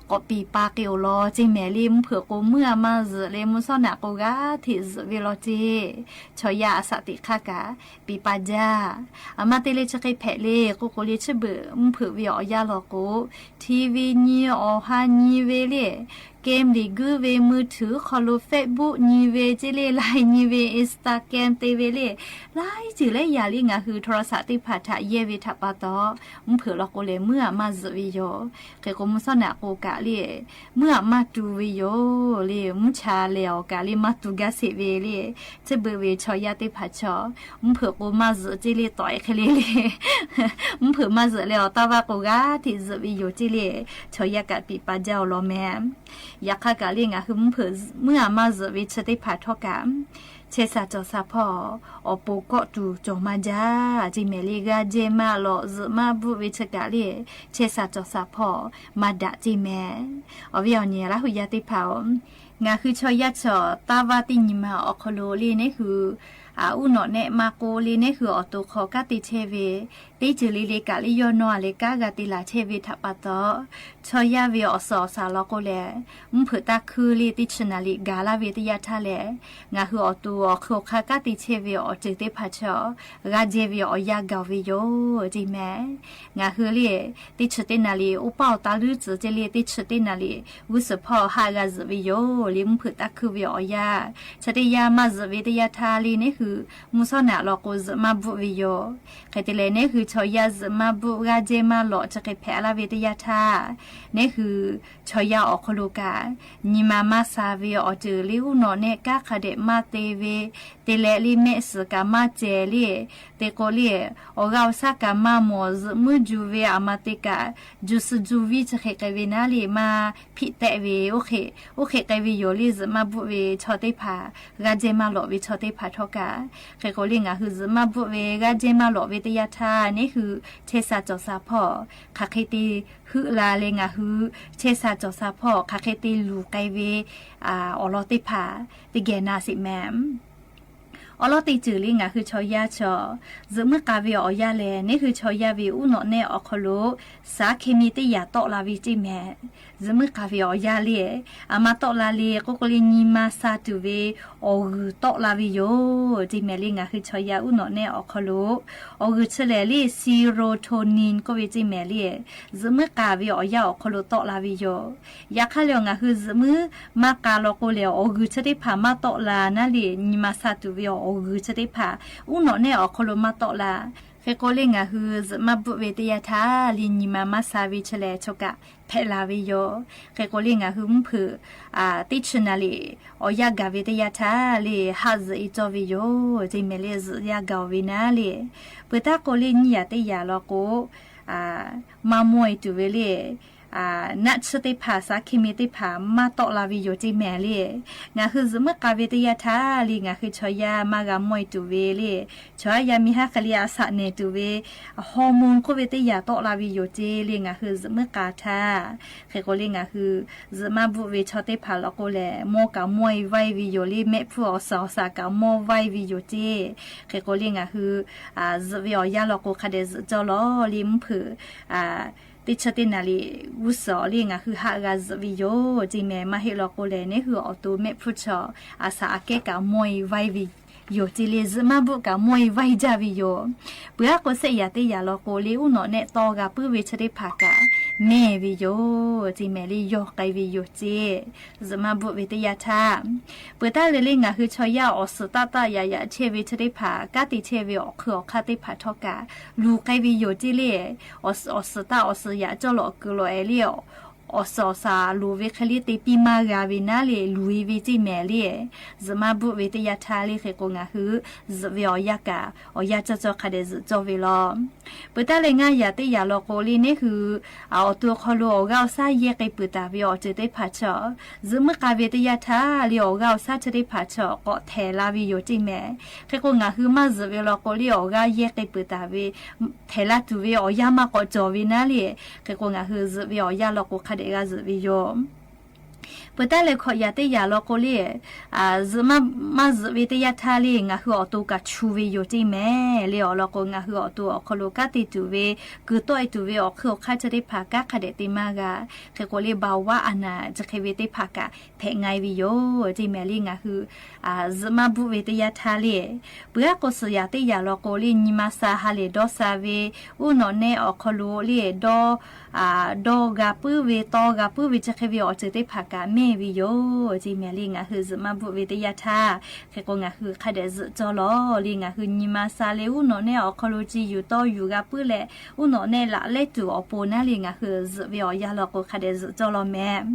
k'awꞈ piˍ pa k'ai awˬ lawn ceˇ mehˍ le. Mvuhˇ hpeuꞈ k'o muiˉ a maˇ zuhꞈ leh mvuhˇ shawˉ naꞈ k'o g'aˇ hteꞈ zuhꞈ ve law ceˇ. Chaw yaˇ a saꞈ teꞈ hk'aˇ kaꞈ piˍ pa jaˇ. A ma te le chi hk'e hpehꞈ le k'oˆ k'o le, chi beuꞈ mvuhˇ hpeuꞈ ve awˬ yanˇ law k'o, TV nyi, awˬ ha nyi ve le, game liꞈ guiˇ ve, มือถือ hk'aw lo Facebook nyi ve ceˇ le, Line nyi ve, Instagram te ve le, laiˉ ceuˬ laiˉ yaꞈ le ngaˬ hui โทรศัพท์ teˇ hpaˍ htaꞈ yehˇ ve htaꞈ pa taw, mvuhˇ hpeuꞈ law k'o lehˬ muiˉ a maˇ zuhꞈ ve yoˬ. Hk'e k'o mvuhˇ shawˉ naꞈ k'o kaꞈ le, muiˉ a maˇ tuˬ ve yoˬ le. Mvuhˇ cha lehˬ awˬ kaꞈ le maˇ tuˬ gaˇ sheˍ ve le. Chi beuꞈ ve chaw yaˇ teˇ hpaˍ chaw, mvuhˇ hpeuꞈ k'o maˇ zuhꞈ ceˇ le, tawꞈ e hk'e le le. Mvuhˇ hpeuꞈ maˇ zuhꞈ leh awˬ taˇ vaˇ k'o g'aˇ hteꞈ zuhꞈ ve yoˬ ceˇ le. Chaw yaˇ kaꞈ piˍ pa jaˇ awˬ lawn mehˍ. Yaꞈ hk'aˇ kaꞈ le ngaˬ hui mvuhˇ hpeuꞈ muiˉ a maˇ zuhꞈ ve chi teˇ hpaˍ htawˇ kaꞈ, chehˇ sha cawˬ sha hpawˇ awˬ pon kawˆ tuˬ cawˬ maˇ jaˇ ceˇ mehˍ le. G'a jehˇ maˇ lawꞈ zuhꞈ maˇ bvuhˆ ve chi kaꞈ le, chehˇ sha cawˬ sha hpawˇ maˇ daꞈ ceˇ mehˍ. Awˬ viˉ awˬ nyi Laˇ hu yaˇ teˇ hpaˍ-oˬ, ngaˬ hui chaw yaˇ chaw taˇ vaˇ teˇ nyi ma awˬ hk'aw lo le neˉ hui uˉ nawꞈ nehˆ maˇ k'oˆ le neˉ hui awˬ to hk'aw kanˉ te chehˇ ve, teˇ ceuˬ le le kaꞈ le yawˇ nawˇ a leh kanˉ g'a te laˬ chehˇ ve htaꞈ pa taw, chaw yaˇ ve awˬ suhˍ awˬ shaˍ law k'o lehˬ, mvuhˇ hpeuꞈ taˇ hkuiˇ le teˇ chi naˍ riˍ gaˬ laˇ ve teˇ yanˇ htaˇ lehˬ, ngaˬ hui awˬ to awˬ hk'aw hk'aˇ kanˉ te chehˇ ve awˬ ceuˬ teˇ hpaˍ chaw g'a jehˇ ve awˬ yanˇ gaˬ ve yoˬ ceˇ mehˍ. Ngaˬ hui le teˇ chi teˇ naˍ riˍ oˇ paˆ awˬ taˇ luˉ tcuhˍ ceˇ le, teˇ chi teˇ naˍ riˍ g'uˇ suhˍ hpawˇ haˆ g'a zuhꞈ ve yoˬ le. Mvuhˇ hpeuꞈ taˇ hkuiˇ ve awˬ yanˇ, chi teˇ yanˇ maˇ zuhꞈ ve teˇ yanˇ htaˇ le neˉ hui mvuhˇ shawˉ naꞈ law k'o zuhꞈ maˇ bvuhˆ ve yoˬ. Hk'e te leh neˉ hui chaw yaˇ zuhꞈ maˇ bvuhˆ g'a jehˇ maˇ lawꞈ chi hk'e hpehꞈ laˇ ve teˇ yanˇ htaˇ, neˉ hui chaw yaˇ awˬ hk'aw lo kaꞈ nyi ma maˇ sha ve awˬ ceuˬ le uˉ nawꞈ nehˆ kanˉ hk'a dehꞈ maˇ te ve, te leh le mehˆ suhˍ kaꞈ maˇ cehˬ le, te k'o le awˬ g'aˇ awˬ shaˉ kaꞈ maˇ mawˬ, zuhꞈ muiˉ ju ve aˬ ma te kaꞈ ju suh ju viˇ chi hk'e k'ai ve naˉ le maˇ hpiˆ tehˆ ve, oˇ hk'e k'ai ve yoˬ le. Zuhꞈ maˇ bvuhˆ ve chaw teˇ hpaˍ, g'a jehˇ maˇ lawꞈ ve chaw teˇ hpaˍ htawˇ kaꞈ, hk'e k'o le ngaˬ hui zuhꞈ maˇ bvuhˆ ve g'a jehˇ maˇ lawꞈ ve teˇ yanˇ htaˇ neˉ hui chehˇ sha cawˬ sha hpawˇ hk'aˬ hk'e te heuˆ la leh ngaˬ hui chehˇ sha cawˬ sha hpawˇ hk'aˬ hk'e te luˬ k'ai ve awˬ lawn teˇ hpaˍ teˇ geh na sheˍ mehˍ. Awˬ lawn teˇ ceuˬ le ngaˬ hui chaw yaˇ chaw zuhꞈ muiˉ k'a ve awˬ yanˇ lehˬ, neˉ hui chaw yaˇ ve uˉ nawꞈ nehˆ awˬ hk'aw lo สารเคมี teˇ yaꞈ tawˆ la ve ceˇ mehˍ. Zuhꞈ muiˉ k'a ve awˬ yanˇ le, aˬ ma tawˆ la le k'oˆ k'o le nyi ma sha tuˬ ve awˬ g'uiˬ tawˆ la ve yoˬ ceˇ mehˍ le. Ngaˬ hui chaw yaˇ uˉ nawꞈ nehˆ awˬ hk'aw lo awˬ g'uiˬ chi lehˬ le serotonin k'oˆ ve ceˇ mehˍ le. Zuhꞈ muiˉ k'a ve awˬ yanˇ awˬ hk'aw lo tawˆ la ve yoˬ. Yaꞈ hk'aˇ le ngaˬ hui zuhꞈ muiˉ maˇ k'a law k'o lehˬ awˬ g'uiˬ chi teˇ hpaˍ maˇ tawˆ la naˉ le, nyi ma sha tuˬ ve awˬ g'uiˬ chi teˇ hpaˍ uˉ nawꞈ nehˆ awˬ hk'aw lo maˇ tawˆ la. Hk'e k'o le ngaˬ hui zuhꞈ maˇ bvuhˆ ve teˇ yanˇ htaˇ le nyi ma maˇ sha ve chi lehˬ chaw kaꞈ hpehꞈ la ve yoˬ. Hk'e k'o le ngaˬ hui mvuhˇ hpeuꞈ teˇ chi naˍ riˍ awˬ yanˇ gaˬ ve teˇ yanˇ htaˇ le haˆ zuhꞈ e cawˇ ve yoˬ ceˇ mehˍ le. Zuhꞈ yanˇ gaˬ ve naˉ le, peuˬ taˉ k'o le nyiˇ yaꞈ teˇ yaꞈ law k'o maˇ mawˇ-e tuˬ ve le. Naˆ tsuhˇ teˇ hpaˍ, saˍ hkiˇ miˬ teˇ hpaˍ maˇ tawˆ la ve yoˬ ceˇ mehˍ le. Ngaˬ hui zuhꞈ muiˉ k'a ve teˇ yanˇ htaˇ le, ngaˬ hui chaw yaˇ maˇ g'a mawˇ-e tuˬ ve le. Chaw yaˇ miˇ haˉ hk'e le a shaꞈ nehˬ tuˬ ve, hormone k'oˆ ve teˇ yanˇ tawˆ la ve yoˬ ceˇ le, ngaˬ hui zuhꞈ muiˉ k'a htaˇ. Hk'e k'o le ngaˬ hui zuhꞈ maˇ bvuhˆ ve chaw teˇ hpaˍ law k'o lehˬ, mawˇ kaꞈ mawˇ-e vaiˇ ve yoˬ le, mehˆ hpfuhˇ awˬ suhˍ awˬ shaˍ kaꞈ mawˇ vaiˇ ve yoˬ ceˇ. Hk'e k'o le ngaˬ hui zuhꞈ ve awˬ yanˇ law k'o hk'a dehꞈ zuhꞈ cawˇ lawˬ le, mvuhˇ hpeuꞈ teˇ chi teˇ naˍ riˍ g'uˇ suhˍ awˬ le ngaˬ hui haˆ g'a zuhꞈ ve yoˬ ceˇ mehˍ. Maˇ heˆ law k'o lehˬ, neˉ hui awˬ to mehˆ hpfuhˇ chaw a shaꞈ aꞈ kehˉ kaꞈ mawˇ-e vaiˇ ve yoˬ ceˇ le, zuhꞈ maˇ bvuhˆ kaꞈ mawˇ-e vaiˇ jaˇ ve yoˬ. Peuˬ aˉ k'o shehˆ yaꞈ teˇ yaꞈ law k'o le, uˉ nawꞈ nehˆ tawˇ g'a puiˉ ve chi teˇ hpaˍ kaꞈ mehˇ ve yoˬ ceˇ mehˍ le, yawˇ k'ai ve yoˬ ceˇ. Zuhꞈ maˇ bvuhˆ ve teˇ yanˇ htaˇ, peuˬ taˉ le le ngaˬ hui chaw yaˇ awˬ suhˍ taˆ taˆ yaꞈ yaꞈ chehˇ ve chi teˇ hpaˍ, kanˉ te chehˇ ve awˬ hk'ui awˬ hk'aˇ teˇ hpaˍ htawˇ kaꞈ luˬ k'ai ve yoˬ ceˇ le. Awˬ suhˍ taˆ awˬ suhˍ yaꞈ cawˇ lawꞈ kuiˬ lawꞈ-e le, awˬ suhˍ awˬ shaˍ loˍ ve hk'e le te piˇ maˇ g'a ve naˉ le, luˬ-e ve ceˇ mehˍ le. Zuhꞈ maˇ bvuhˆ ve teˇ yanˇ htaˇ le hk'e k'o ngaˬ hui zuhꞈ ve awˬ yanˇ kaꞈ awˬ yanˇ cawˇ cawˇ hk'a dehꞈ zuhꞈ cawˇ ve law. Peuˬ taˉ leh ngaˇ yaꞈ teˇ yaꞈ law k'o le neˉ hui awˬ to awˬ hk'aw lo awˬ g'aˇ awˬ shaˉ yehˇ k'ai peuˬ taˍ ve awˬ ceuˬ teˇ hpaˍ chaw, zuhꞈ muiˉ k'a ve teˇ yanˇ htaˇ le awˬ g'aˇ awˬ shaˉ chi teˇ hpaˍ chaw k'awꞈ htehˍ la ve yoˬ ceˇ mehˍ. Hk'e k'o ngaˬ hui maˇ zuhꞈ ve law k'o le awˬ g'aˇ yehˇ k'ai peuˬ taˍ ve, htehˍ laˇ tuˬ ve awˬ yanˇ maˇ k'awꞈ cawˬ ve naˉ le. Hk'e k'o ngaˬ hui zuhꞈ ve awˬ yanˇ law k'o hk'a dehꞈ g'a zuhꞈ ve yoˬ. Peuˬ taˉ leh hkawꞈ yaꞈ teˇ yaꞈ law k'o le, zuhꞈ maˇ zuhꞈ ve teˇ yanˇ htaˇ le ngaˬ hui awˬ to kaꞈ chu ve yoˬ ceˇ mehˍ le. Awˬ lawn k'o ngaˬ hui awˬ to awˬ hk'aw lo kanˉ te tuˬ ve, kuiˬ tawˆ-e tuˬ ve awˬ hk'ui awˬ hk'aˇ chi teˇ hpaˍ kanˉ hk'a dehꞈ te maˇ g'a. Hk'e k'o le baˬ vaˇ a naˍ chi hk'e ve teˇ hpaˍ kaꞈ hpehꞈ nga-e ve yoˬ ceˇ mehˍ le. Ngaˬ hui zuhꞈ maˇ bvuhˆ ve teˇ yanˇ htaˇ le, peuˬ aˉ k'o suhˍ yaꞈ teˇ yaꞈ law k'o le nyi ma sha ha lehˬ dawˇ sha ve, uˉ nawꞈ nehˆ awˬ hk'aw lo le dawˇ dawˇ g'a puiˉ ve, tawˇ g'a puiˉ ve chi hk'e ve awˬ ceuˬ teˇ hpaˍ kaꞈ mehˇ ve yoˬ ceˇ mehˍ le. Ngaˬ hui zuhꞈ maˇ bvuhˆ ve teˇ yanˇ htaˇ hk'e k'o ngaˬ hui hk'a dehꞈ zuhꞈ cawˇ lawˬ le. Ngaˬ hui nyi ma sha leh uˉ nawꞈ nehˆ awˬ hk'aw lo ci yuˬ tawˇ yuˬ g'a puiˉ leh, uˉ nawꞈ nehˆ laꞈ lehˉ tuˬ awˬ pon naˉ le ngaˬ hui zuhꞈ ve awˬ yanˇ law k'o hk'a dehꞈ zuhꞈ cawˇ lawˬ mehˍ.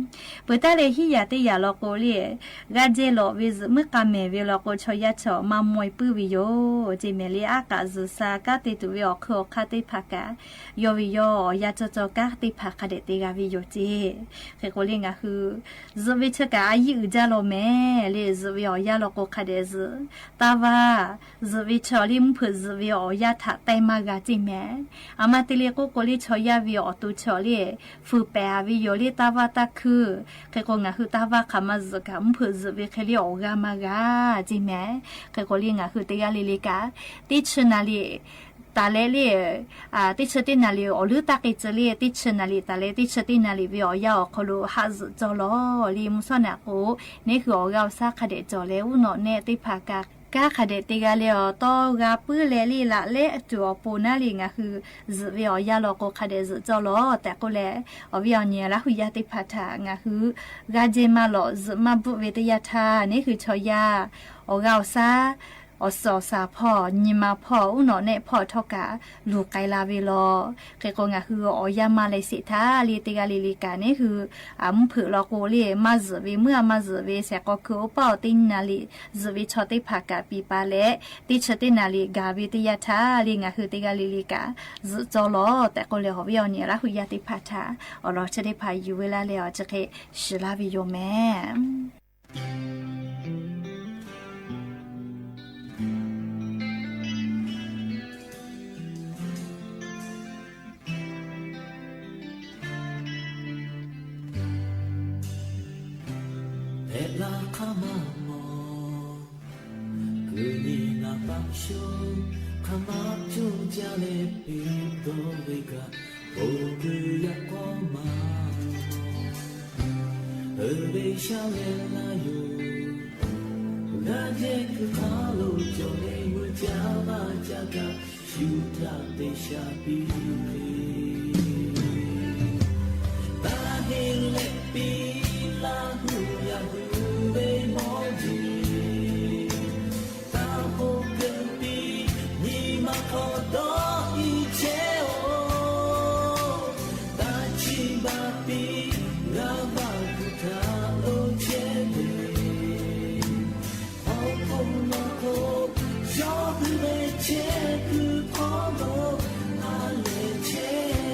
Peuˬ taˉ leh hiˉ yaꞈ teˇ yaꞈ law k'o le, g'a jehˇ lawꞈ ve zuhꞈ muiˉ k'a mehˍ ve law k'o chaw yaˇ chaw maˇ mawˇ-e puiˉ ve yoˬ ceˇ mehˍ le. Aˉ k'aꞈ zuhˬ sha kanˉ te tuˬ ve awˬ hk'ui awˬ hk'aˇ teˇ hpaˍ kaꞈ yawˇ ve yawˇ awˬ yanˇ cawˇ cawˇ kanˉ teˇ hpaˍ hk'a dehꞈ te g'a ve yoˬ ceˇ. Hk'e k'o le ngaˬ hui zuhꞈ ve chi kaꞈ a yiˉ uiˍ jaˇ lawˬ mehˍ le. Zuhꞈ ve awˬ yanˇ law k'o hk'a dehꞈ zuhꞈ. Taˇ vaˇ zuhꞈ ve chaw le mvuhˇ hpeuꞈ zuhꞈ ve awˬ yanˇ htaꞈ teh maˇ g'a ceˇ mehˍ. A ma te le k'oˆ k'o le chaw yaˇ ve awˬ to chaw le fuiˍ pehˍ ve yoˬ le, taˇ vaˇ taˇ hkuiˇ. Hk'e k'o ngaˬ hui taˇ vaˇ hk'aˬ ma zuhꞈ kaꞈ mvuhˇ hpeuꞈ zuhꞈ ve hk'e le awˬ g'aˇ maˇ g'a ceˇ mehˍ. Hk'e k'o le ngaˬ hui teˇ g'aˇ le le kaꞈ teˇ chi naˍ riˍ taˍ leh le, teˇ chi teˇ naˍ riˍ awˬ leuˉ taˇ k'ai tcuh le, teˇ chi naˍ riˍ taˍ leh teˇ chi teˇ naˍ riˍ ve awˬ yanˇ awˬ hk'aw lo haˆ zuhꞈ cawˇ lawˬ le. Mvuhˇ shawˉ naꞈ k'o, neˉ hui awˬ g'aˇ awˬ shaˉ hk'a dehꞈ cawˬ leh uˉ nawꞈ nehˆ teˇ hpaˍ kaꞈ kanˉ hk'a dehꞈ te g'a leh awˬ tawˇ g'a puiˉ leh le laꞈ lehˉ tuˬ awˬ pon naˉ le ngaˬ hui zuhꞈ ve awˬ yanˇ law k'o hk'a dehꞈ zuhꞈ cawˇ lawˬ tehꞈ k'oˆ leh, awˬ viˉ awˬ nyi Laˇ hu yaˇ teˇ hpaˍ htaꞈ ngaˬ hui g'a jehˇ maˇ lawꞈ zuhꞈ maˇ bvuhˆ ve teˇ yanˇ htaˇ neˉ hui chaw yaˇ awˬ g'aˇ awˬ shaˉ awˬ suhˍ awˬ shaˍ hpawˇ, nyi ma hpawˇ, uˉ nawꞈ nehˆ hpawˇ htawˇ kaꞈ luˬ k'ai la ve lawˬ. Hk'e k'o ngaˬ hui awˬ yanˇ maˇ leh sheˍ htaˇ le teˇ g'aˇ le le kaꞈ neˉ hui mvuhˇ hpeuꞈ law k'o le maˇ zuhꞈ ve, meuˇ a maˇ zuhꞈ ve shehˍ k'aw hkui oˇ paˆ awˬ teˇ nyi naˍ riˍ zuhꞈ ve chaw teˇ hpaˍ kaꞈ piˍ pa leh, teˇ chi teˇ naˍ riˍ gaˬ ve teˇ yanˇ htaˇ le ngaˬ hui teˇ g'aˇ le le kaꞈ zuhꞈ cawˇ lawˬ tehꞈ k'oˆ leh, awˬ viˉ awˬ nyi Laˇ hu yaˇ teˇ hpaˍ htaꞈ awˬ lawn chi teˇ hpaˍ yuˬ ve laˇ leh awˬ chi hk'e shiˍ laˇ ve yoˬ mehˍ. Hpehꞈ la hk'aˇ maˇ mawˬ, kuˬ nyi naˍ paˆ sho, hk'aˬ ma coˇ jaˇ leh piˇ dawˇ ve kaꞈ, oˇ kuiˬ yaꞈ k'aw maˇ mawˬ. Uiˍ ve shaˉ leh laˇ yoˬ, g'aˇ jehˇ kuiˬ hk'aˇ lo cawˬ leh, g'uˇ caˇ maˇ caˇ kaꞈ, shu htaꞈ te sha piˇ ve. Taˇ heˆ leh piˇ laˇ hu yaꞈ hu ve mawˇ jeˬ, taˇ hoˆ keu piˇ nyi ma hk'aw dawˇ i chehˇ-oˬ. Taˇ chiˇ baˬ piˇ g'a vaˇ kuˬ htaꞈ lo chehˇ ve, awˬ hk'oˆ nawˬ hk'oˆ yawˇ hui ve chehˇ kuiˬ hk'aw lo a lehˬ chehˇ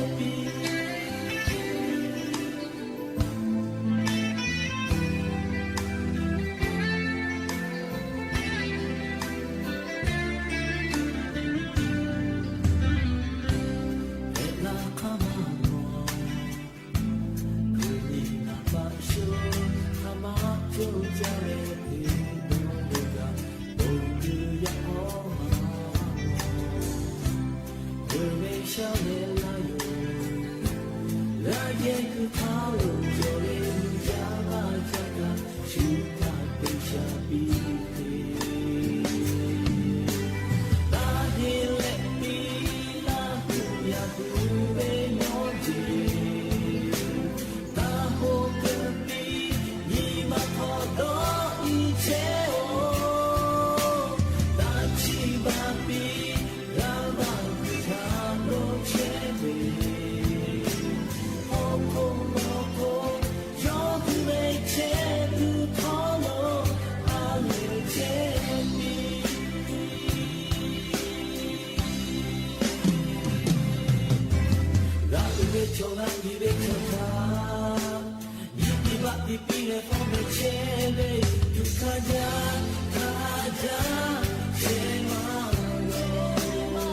Hk'awˇ meh chehˇ ve tuˬ hk'a jaˇ, hk'a jaˇ chehˇ maˇ g'a.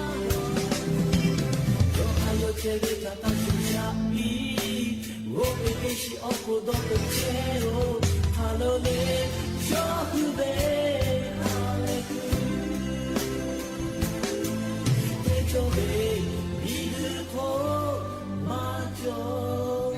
Yawˇ a yawˇ chehˇ ve htaꞈ taˇ shuˍ shaˍ piˇ. G'awˇ ve teˇ shiˍ awˬ hk'aw dawˇ peuˬ chehˇ-oˬ. Hk'a lo le, yawˇ hui ve ha lehˬ kuiˬ teˇ cawˇ ve miˬ guiˬ hk'oˆ maˇ cawˬ.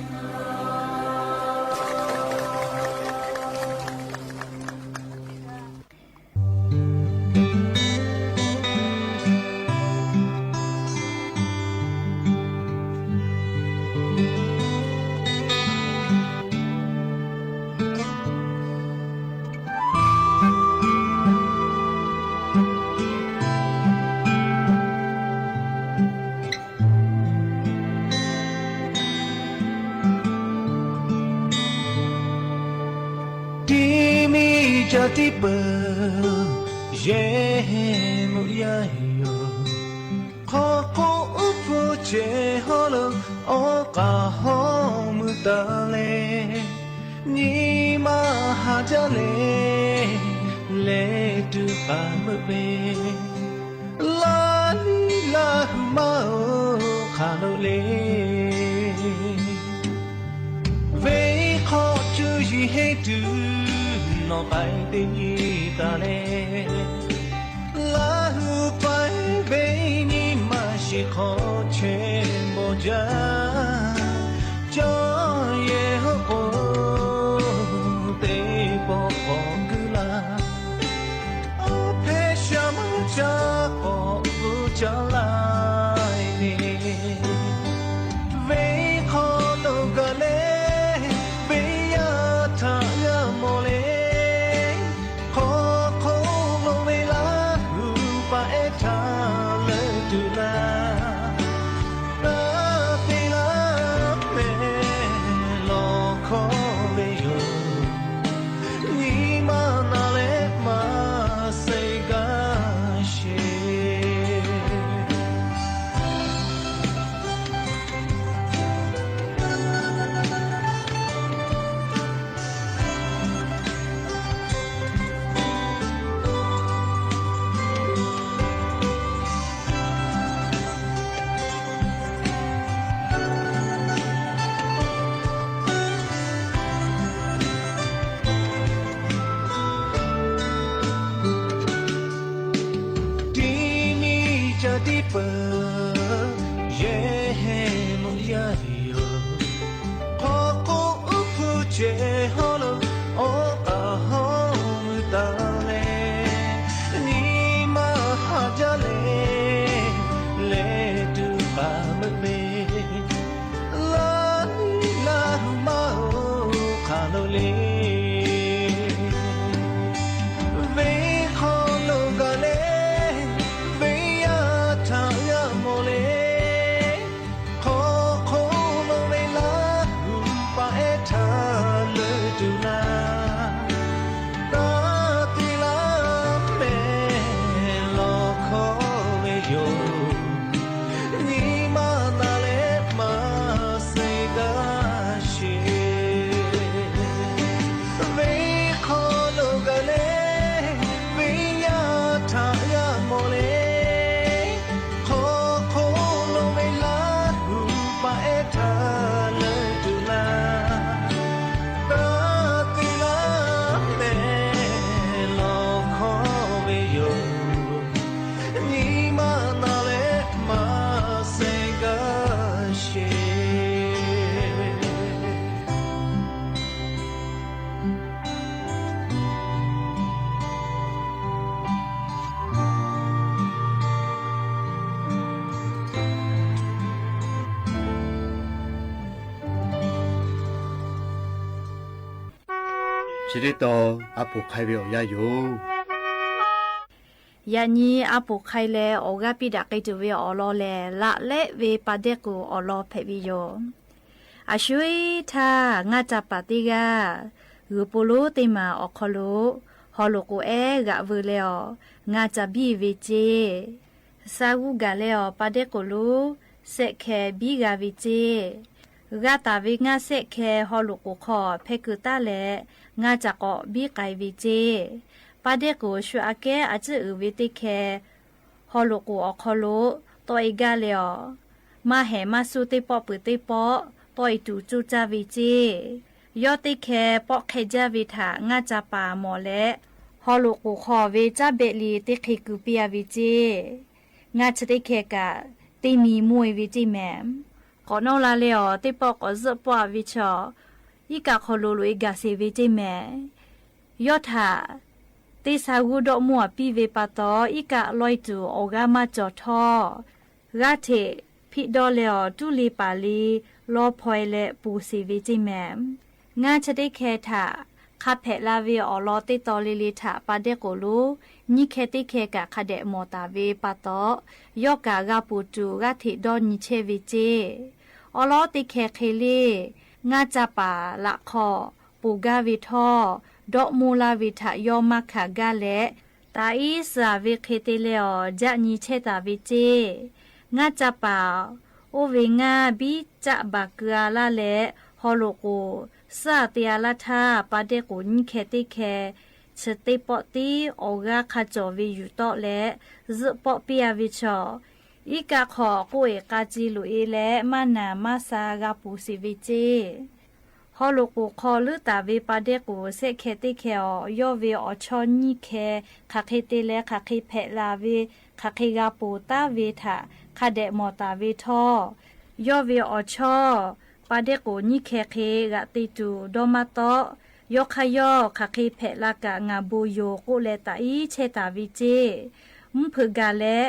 Tiˇ miˇ ca tiˇ peuˬ yehˬ meuꞈ yaˇ yoˬ. Hk'aw hk'oˆ uˉ hpu cehˬ hawˉ lo awˬ k'aˍ hawˉ mui taˍ leh, nyi ma haˍ jaˇ leh, leh tuˬ k'aˍ meuꞈ ve Laˇ liˇ laˇ hui maˇ-oˬ, hk'aˬ lo le. Venˇ hk'aw cuˇ yiˍ henˇ tuˬ nawˬ k'ai teˇ nyi taˍ leh, Laˇ hui paiˇ ve nyi ma shiˍ hk'aw chehˇ bawˬ jaˇ. Cawˇ yehˬ hoˆ k'o, teˇ pawˆ k'awꞈ guiˇ laˇ. Aˬ hpehˇ sha maˇ caˇ k'awꞈ pu caˇ laˇ ve, venˇ hk'aw lo gaˬ leh, venˇ yaˇ htaꞈ g'a mawˬ le. Hk'aw hk'oˆ lo ve Laˇ hu paˍ ehˉ htaꞈ leuˆ tuˬ laˇ. Taˇ te laˇ mehˍ lawˬ hkawˇ ve yoˬ. Nyi ma na leh maˇ sehˍ gaˇ sheˍ. Tiˇ miˇ ca tiˇ peuˬ yehˬ meuꞈ yaˇ yoˬ. Hk'aw hk'oˆ uˉ hpu cehˬ hawˉ lo awˬ k'aˍ hawˉ mui taˍ leh, nyi ma haˍ jaˇ leh, leh tuˬ k'aˍ meuꞈ ve Laˇ liˇ laˇ hui maˇ-oˬ, hk'aˬ lo le. Venˇ hk'aw lo gaˬ leh, venˇ yaˇ htaꞈ g'a mawˬ le. Hk'aw hk'oˆ lo ve Laˇ hu paˍ ehˉ htaꞈ leuˆ tuˬ laˇ. Taˇ te laˇ mehˍ lawˬ hkawˇ ve yoˬ. Nyi ma na leh maˇ sehˍ gaˇ sheˍ. Venˇ hk'aw lo gaˬ leh, venˇ yaˇ htaꞈ g'a mawˬ le. Hk'aw hk'oˆ lo ve Laˇ hu paˍ ehˉ htaꞈ leuˆ tuˬ laˇ. Taˇ te laˇ mehˍ lawˬ hkawˇ ve yoˬ. Nyi ma na leh maˇ sehˍ gaˇ sheˍ. Chi teˇ tawn a poˍ hk'ai ve awˬ yanˇ yoˬ. Yaꞈ nyi a poˍ hk'ai leh awˬ g'aˇ piˇ daꞈ k'ai tuˬ ve awˬ lawn lehˬ, laꞈ lehˆ ve pa dehˇ k'oˍ awˬ lawn hpehꞈ ve yoˬ. A shu-eˬ htaˇ, ngaˇ ca paˍ teˇ g'aˇ g'uiˬ po lonˉ teˇ maˬ awˬ hk'aw lo haw loꞈ k'oˍ ehˉ g'aꞈ veu leh awˬ, ngaˇ ca biˇ ve ceˇ. Sa g'uˇ gaˬ leh awˬ, pa dehˇ k'oˍ lonˉ sehˆ hkeh biˇ g'a ve ceˇ. G'a taˍ ve ngaˇ sehˆ hkeh haw loꞈ k'oˍ hk'aw hpeh kuiˬ taˉ leh, ngaˇ ca k'awꞈ biˇ k'ai ve ceˇ. Paˇ dehˇ k'oˍ shu aꞈ kehˉ a ciˉ uiˍ ve teˇ hkeh haw loꞈ k'oˍ awˬ hk'aw lo tawˆ e gaˇ leh awˬ, maˇ hehˍ maˇ suh teˇ pawˆ peuˬ teˇ pawˆ tawˆ e tuˬ coˇ caˇ ve ceˇ. Yawˇ teˇ hkeh pawˆ hk'e jaˇ ve htaꞈ ngaˇ ca paˍ mawˬ leh, haw loꞈ k'oˍ hk'aw ve caˉ behˆ le teˇ hk'e kuˬ piˇ a ve ceˇ. Ngaˇ chi teˇ hkeh kaꞈ teˇ mi mawˇ e ve ceˇ mehˍ. K'awꞈ nawˇ la leh awˬ, teˇ pawˆ k'awꞈ zuhˆ pawˆ a ve chaw, iˉ kaˆ hk'aw lo loꞈ e gaˬ sheˍ ve ceˇ mehˍ. Yawˇ htaꞈ teˇ sha g'uˇ dawˆ mawˇ a piˇ ve pa taw, iˉ kaˆ lawˇ e tuˬ awˬ g'aˇ maˇ cawˬ htawˇ, g'aˇ hteꞈ hpiˆ dawˇ leh awˬ, tuˉ le paˍ le lawˇ hpaw e leh ponˬ sheˍ ve ceˇ mehˍ. Ngaˇ chi teˇ hkeh htaꞈ hk'a hpehꞈ la ve awˬ lawn teˇ taw le le htaꞈ paˇ dehˇ k'oˍ lonˉ nyiˇ hkeh teˇ hkeh kaꞈ hk'a dehꞈ mawˬ taˍ ve pa taw, yawˇ kaꞈ g'a ponˬ tuˬ g'aˇ hteꞈ dawˇ nyi chehˇ ve ceˇ. Awˉ lawˉ teˇ hkeh hk'e le, ngaˇ ca paˍ laꞈ hk'aw ponˬ gaˇ ve htawˇ, dawˆ mawˇ laˇ ve htaꞈ yawˇ maˇ hkanˍ gaˇ leh, taꞈ iˉ suhˍ ve hk'e te leh awˬ jaˆ nyi chehˇ taˍ ve ceˇ. Ngaˇ ca paˍ oˇ ve ngaˇ biˇ caˆ baˬ keu a laˇ leh, haw loꞈ k'oˍ suhˉ a te a laˇ htaˇ, paˇ dehˇ k'oˍ nyiˇ hkeh teˇ hkeh chi teˇ pawˆ tiˉ awˬ g'aˇ hk'a cawˬ ve yuˬ tawˆ leh, zuhˆ pawˆ piˇ a ve chaw, iˉ kaˆ hk'aw k'oˆ eˍ k'a ci loꞈ e leh, maˇ naˬ maˇ sha g'a ponˬ sheˍ ve ceˇ. Haw loꞈ k'oˍ hk'aw leuˉ taˍ ve paˇ dehˇ k'oˍ sehˆ hkeh teˇ hkeh awˬ, yawˇ ve awˬ chawˇ nyiˇ hkeh hk'aˬ hk'e te leh hk'aˬ hk'e hpehꞈ la ve, hk'aˬ hk'e g'a ponˬ taˉ ve htaꞈ hk'a dehꞈ mawˬ taˍ ve htawˇ, yawˇ ve awˬ chawˇ paˇ dehˇ k'oˍ nyiˇ hkeh hk'e g'aꞈ te tuˬ dawˇ maˇ tawˆ. Yawˇ hk'aˇ yawˇ hk'aˬ hk'e hpehꞈ la kaꞈ ngaˬ bon yoˬ k'oˆ leh taꞈ iˉ chehˇ taˍ ve ceˇ. Mvuhˇ hpeuꞈ gaˬ leh,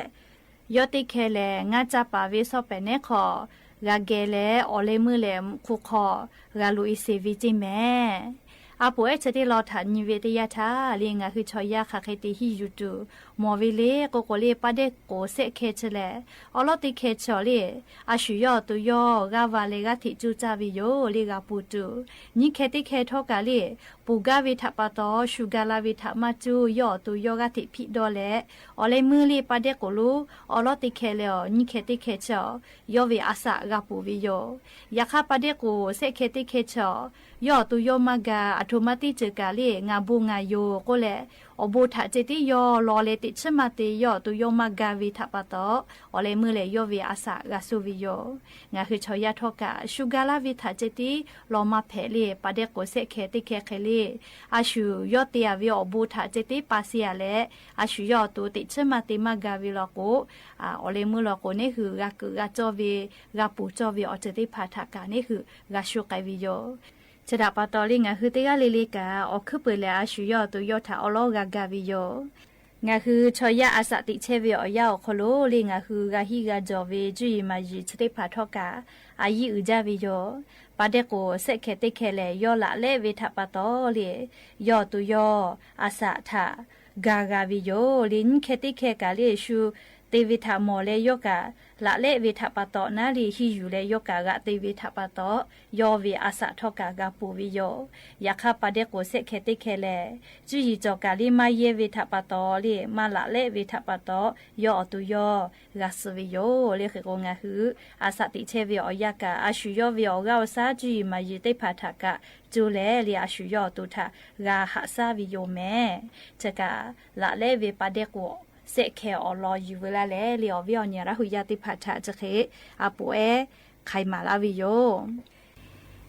yawˇ teˇ hkeh lehˬ ngaˇ ca paˍ ve sawˇ pehˍ nehˉ hk'aw g'a geh leh, awˬ leh meuˇ lehˬ mvuhꞈ hk'oˆ hk'aw g'a loꞈ e sheˍ ve ceˇ mehˍ. A poˍ ehˉ chi teˇ lawn htaꞈ nyi ve teˇ yanˇ htaˇ le, ngaˬ hui chaw yaˇ hk'aˬ hk'e te hiˇ yuˬ tuˬ mawˬ ve le k'oˆ k'o le, paˇ dehˇ k'oˍ sehˆ hkeh chi lehˬ, awˉ lawˉ teˇ hkeh chi awˬ le, a shu yawˇ awˬ to yawˇ g'aˇ va leh g'aˇ hteꞈ coˇ caˇ ve yoˬ le g'a ponˬ tuˬ. Nyiˇ hkeh teˇ hkeh htawˇ kaꞈ le, ponˬ gaˇ ve htaꞈ pa taw, shu ga la ve htaꞈ maˇ coˇ, yawˇ awˬ to yawˇ g'aˇ hteꞈ hpiˆ dawˇ leh, awˬ leh meuˇ le paˇ dehˇ k'oˍ lonˉ awˉ lawˉ teˇ hkeh leh awˬ nyiˇ hkeh teˇ hkeh chi awˬ, yawˇ ve a shaꞈ g'a ponˬ ve yoˬ. Yaꞈ hk'aˇ, paˇ dehˇ k'oˍ shehˆ hkeh teˇ hkeh chi awˬ, yawˇ awˬ to yawˇ maˇ ga, aˬ htoꞈ ma teˇ ceuˬ kaꞈ le ngaˬ bon ngaˬ yoˬ k'oˆ leh, awˬ bon htaꞈ ceh tiˉ yawˇ law leh teꞈ chiˉ maˇ te, yawˇ awˬ to yawˇ maˇ ga ve htaꞈ pa taw, awˬ leh meuˇ lehˬ yawˇ ve a shaꞈ g'a suh ve yoˬ. Ngaˬ hui chaw yaˇ htawˇ kaꞈ shu ga laˇ ve htaꞈ ceh tiˉ law maˇ hpehꞈ le, paˇ dehˇ k'oˍ shehˆ hkeh teˇ hkeh hk'e le, a shu yawˇ te a ve awˬ bon htaꞈ ceh tiˉ pa se a leh, a shu yawˇ awˬ to teꞈ chiˉ maˇ te maˇ ga ve law k'o, awˬ leh meuˇ law k'o, neˉ hui g'a keuꞈ g'a cawˇ ve, g'a ponˬ cawˇ ve awˬ ceuˬ teˇ hpaˍ htaꞈ kaꞈ neˉ hui g'a shu k'ai ve yoˬ. Chi htaꞈ pa taw le, ngaˬ hui teˇ g'aˇ le le kaꞈ awˬ hkuiˉ peuˬ lehˬ, a shu yawˇ awˬ to yawˇ htaꞈ awˉ lawˉ g'a ga ve yoˬ. Ngaˬ hui chaw yaˇ a shaꞈ teꞈ chehˇ ve awˬ yanˇ awˬ hk'aw lo le, ngaˬ hui g'a hiˆ g'a jawˬ ve cuˇ yiˍ maˍ yiˍ chi teˇ hpaˍ htawˇ kaꞈ a yiˇ uiˍ jaˇ ve yoˬ. Paˇ dehˇ k'oˍ shehˆ hkeh teˇ hkeh lehˬ, yawˇ laꞈ lehˆ ve htaꞈ pa taw le, yawˇ awˬ to yawˇ a shaꞈ htaꞈ ga g'a ve yoˬ. Le nyiˇ hkeh teˇ hkeh kaꞈ le shu te ve htaꞈ mawˬ leh yawˇ kaꞈ laꞈ lehˆ ve htaꞈ pa taw naˉ le hiˇ yuˬ leh yawˇ kaꞈ g'aꞈ te ve htaꞈ pa taw, yawˇ ve a shaꞈ htawˇ kaꞈ g'a ponˬ ve yoˬ. Yaꞈ hk'aˇ, paˇ dehˇ k'oˍ shehˆ hkeh teˇ hkeh lehˬ, cuˇ yiˍ cawˬ kaꞈ le maˇ yehˇ ve htaꞈ pa taw le, maˇ laꞈ lehˆ ve htaꞈ pa taw, yawˇ awˬ to yawˇ g'a suh ve yoˬ. Le hk'e k'o, ngaˬ hui a shaꞈ teꞈ chehˇ ve awˬ yanˇ kaꞈ, a shu yawˇ ve awˬ g'aˇ awˬ shaˉ cuˇ yiˍ maˍ yiˍ teˇ hpaˍ htaꞈ kaꞈ co leh le, a shu yawˇ awˬ to htaꞈ g'a haꞈ shaˉ ve yoˬ mehˍ. Chi kaꞈ laꞈ lehˆ ve paˇ dehˇ k'oˍ shehˆ hkeh awˬ lawn yuˬ veu laˇ leh le, awˬ viˉ awˬ nyi Laˇ hu yaˇ teˇ hpaˍ htaꞈ chi hk'e a poˍ ehˉ hk'ai maˍ laˇ ve yoˬ.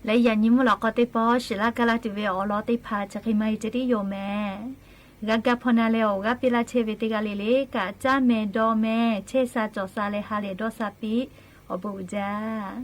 Leh yaꞈ nyi mvuhˇ lawꞈ k'aw teˇ pawˆ shiˍ laˇ kaˇ laˇ tuˬ ve awˬ lawn teˇ hpaˍ chi hk'e maˇ heˆ ceh tiˉ yoˬ mehˍ. G'a ga hpaw na leh awˬ g'aˇ piˇ laˇ chehˇ ve teˇ g'aˇ le le kaꞈ, caˇ meh dawˇ meh chehˇ sha cawˬ sha leh ha lehˬ dawˇ sha piˇ, awˬ bon uiˍ jaˇ.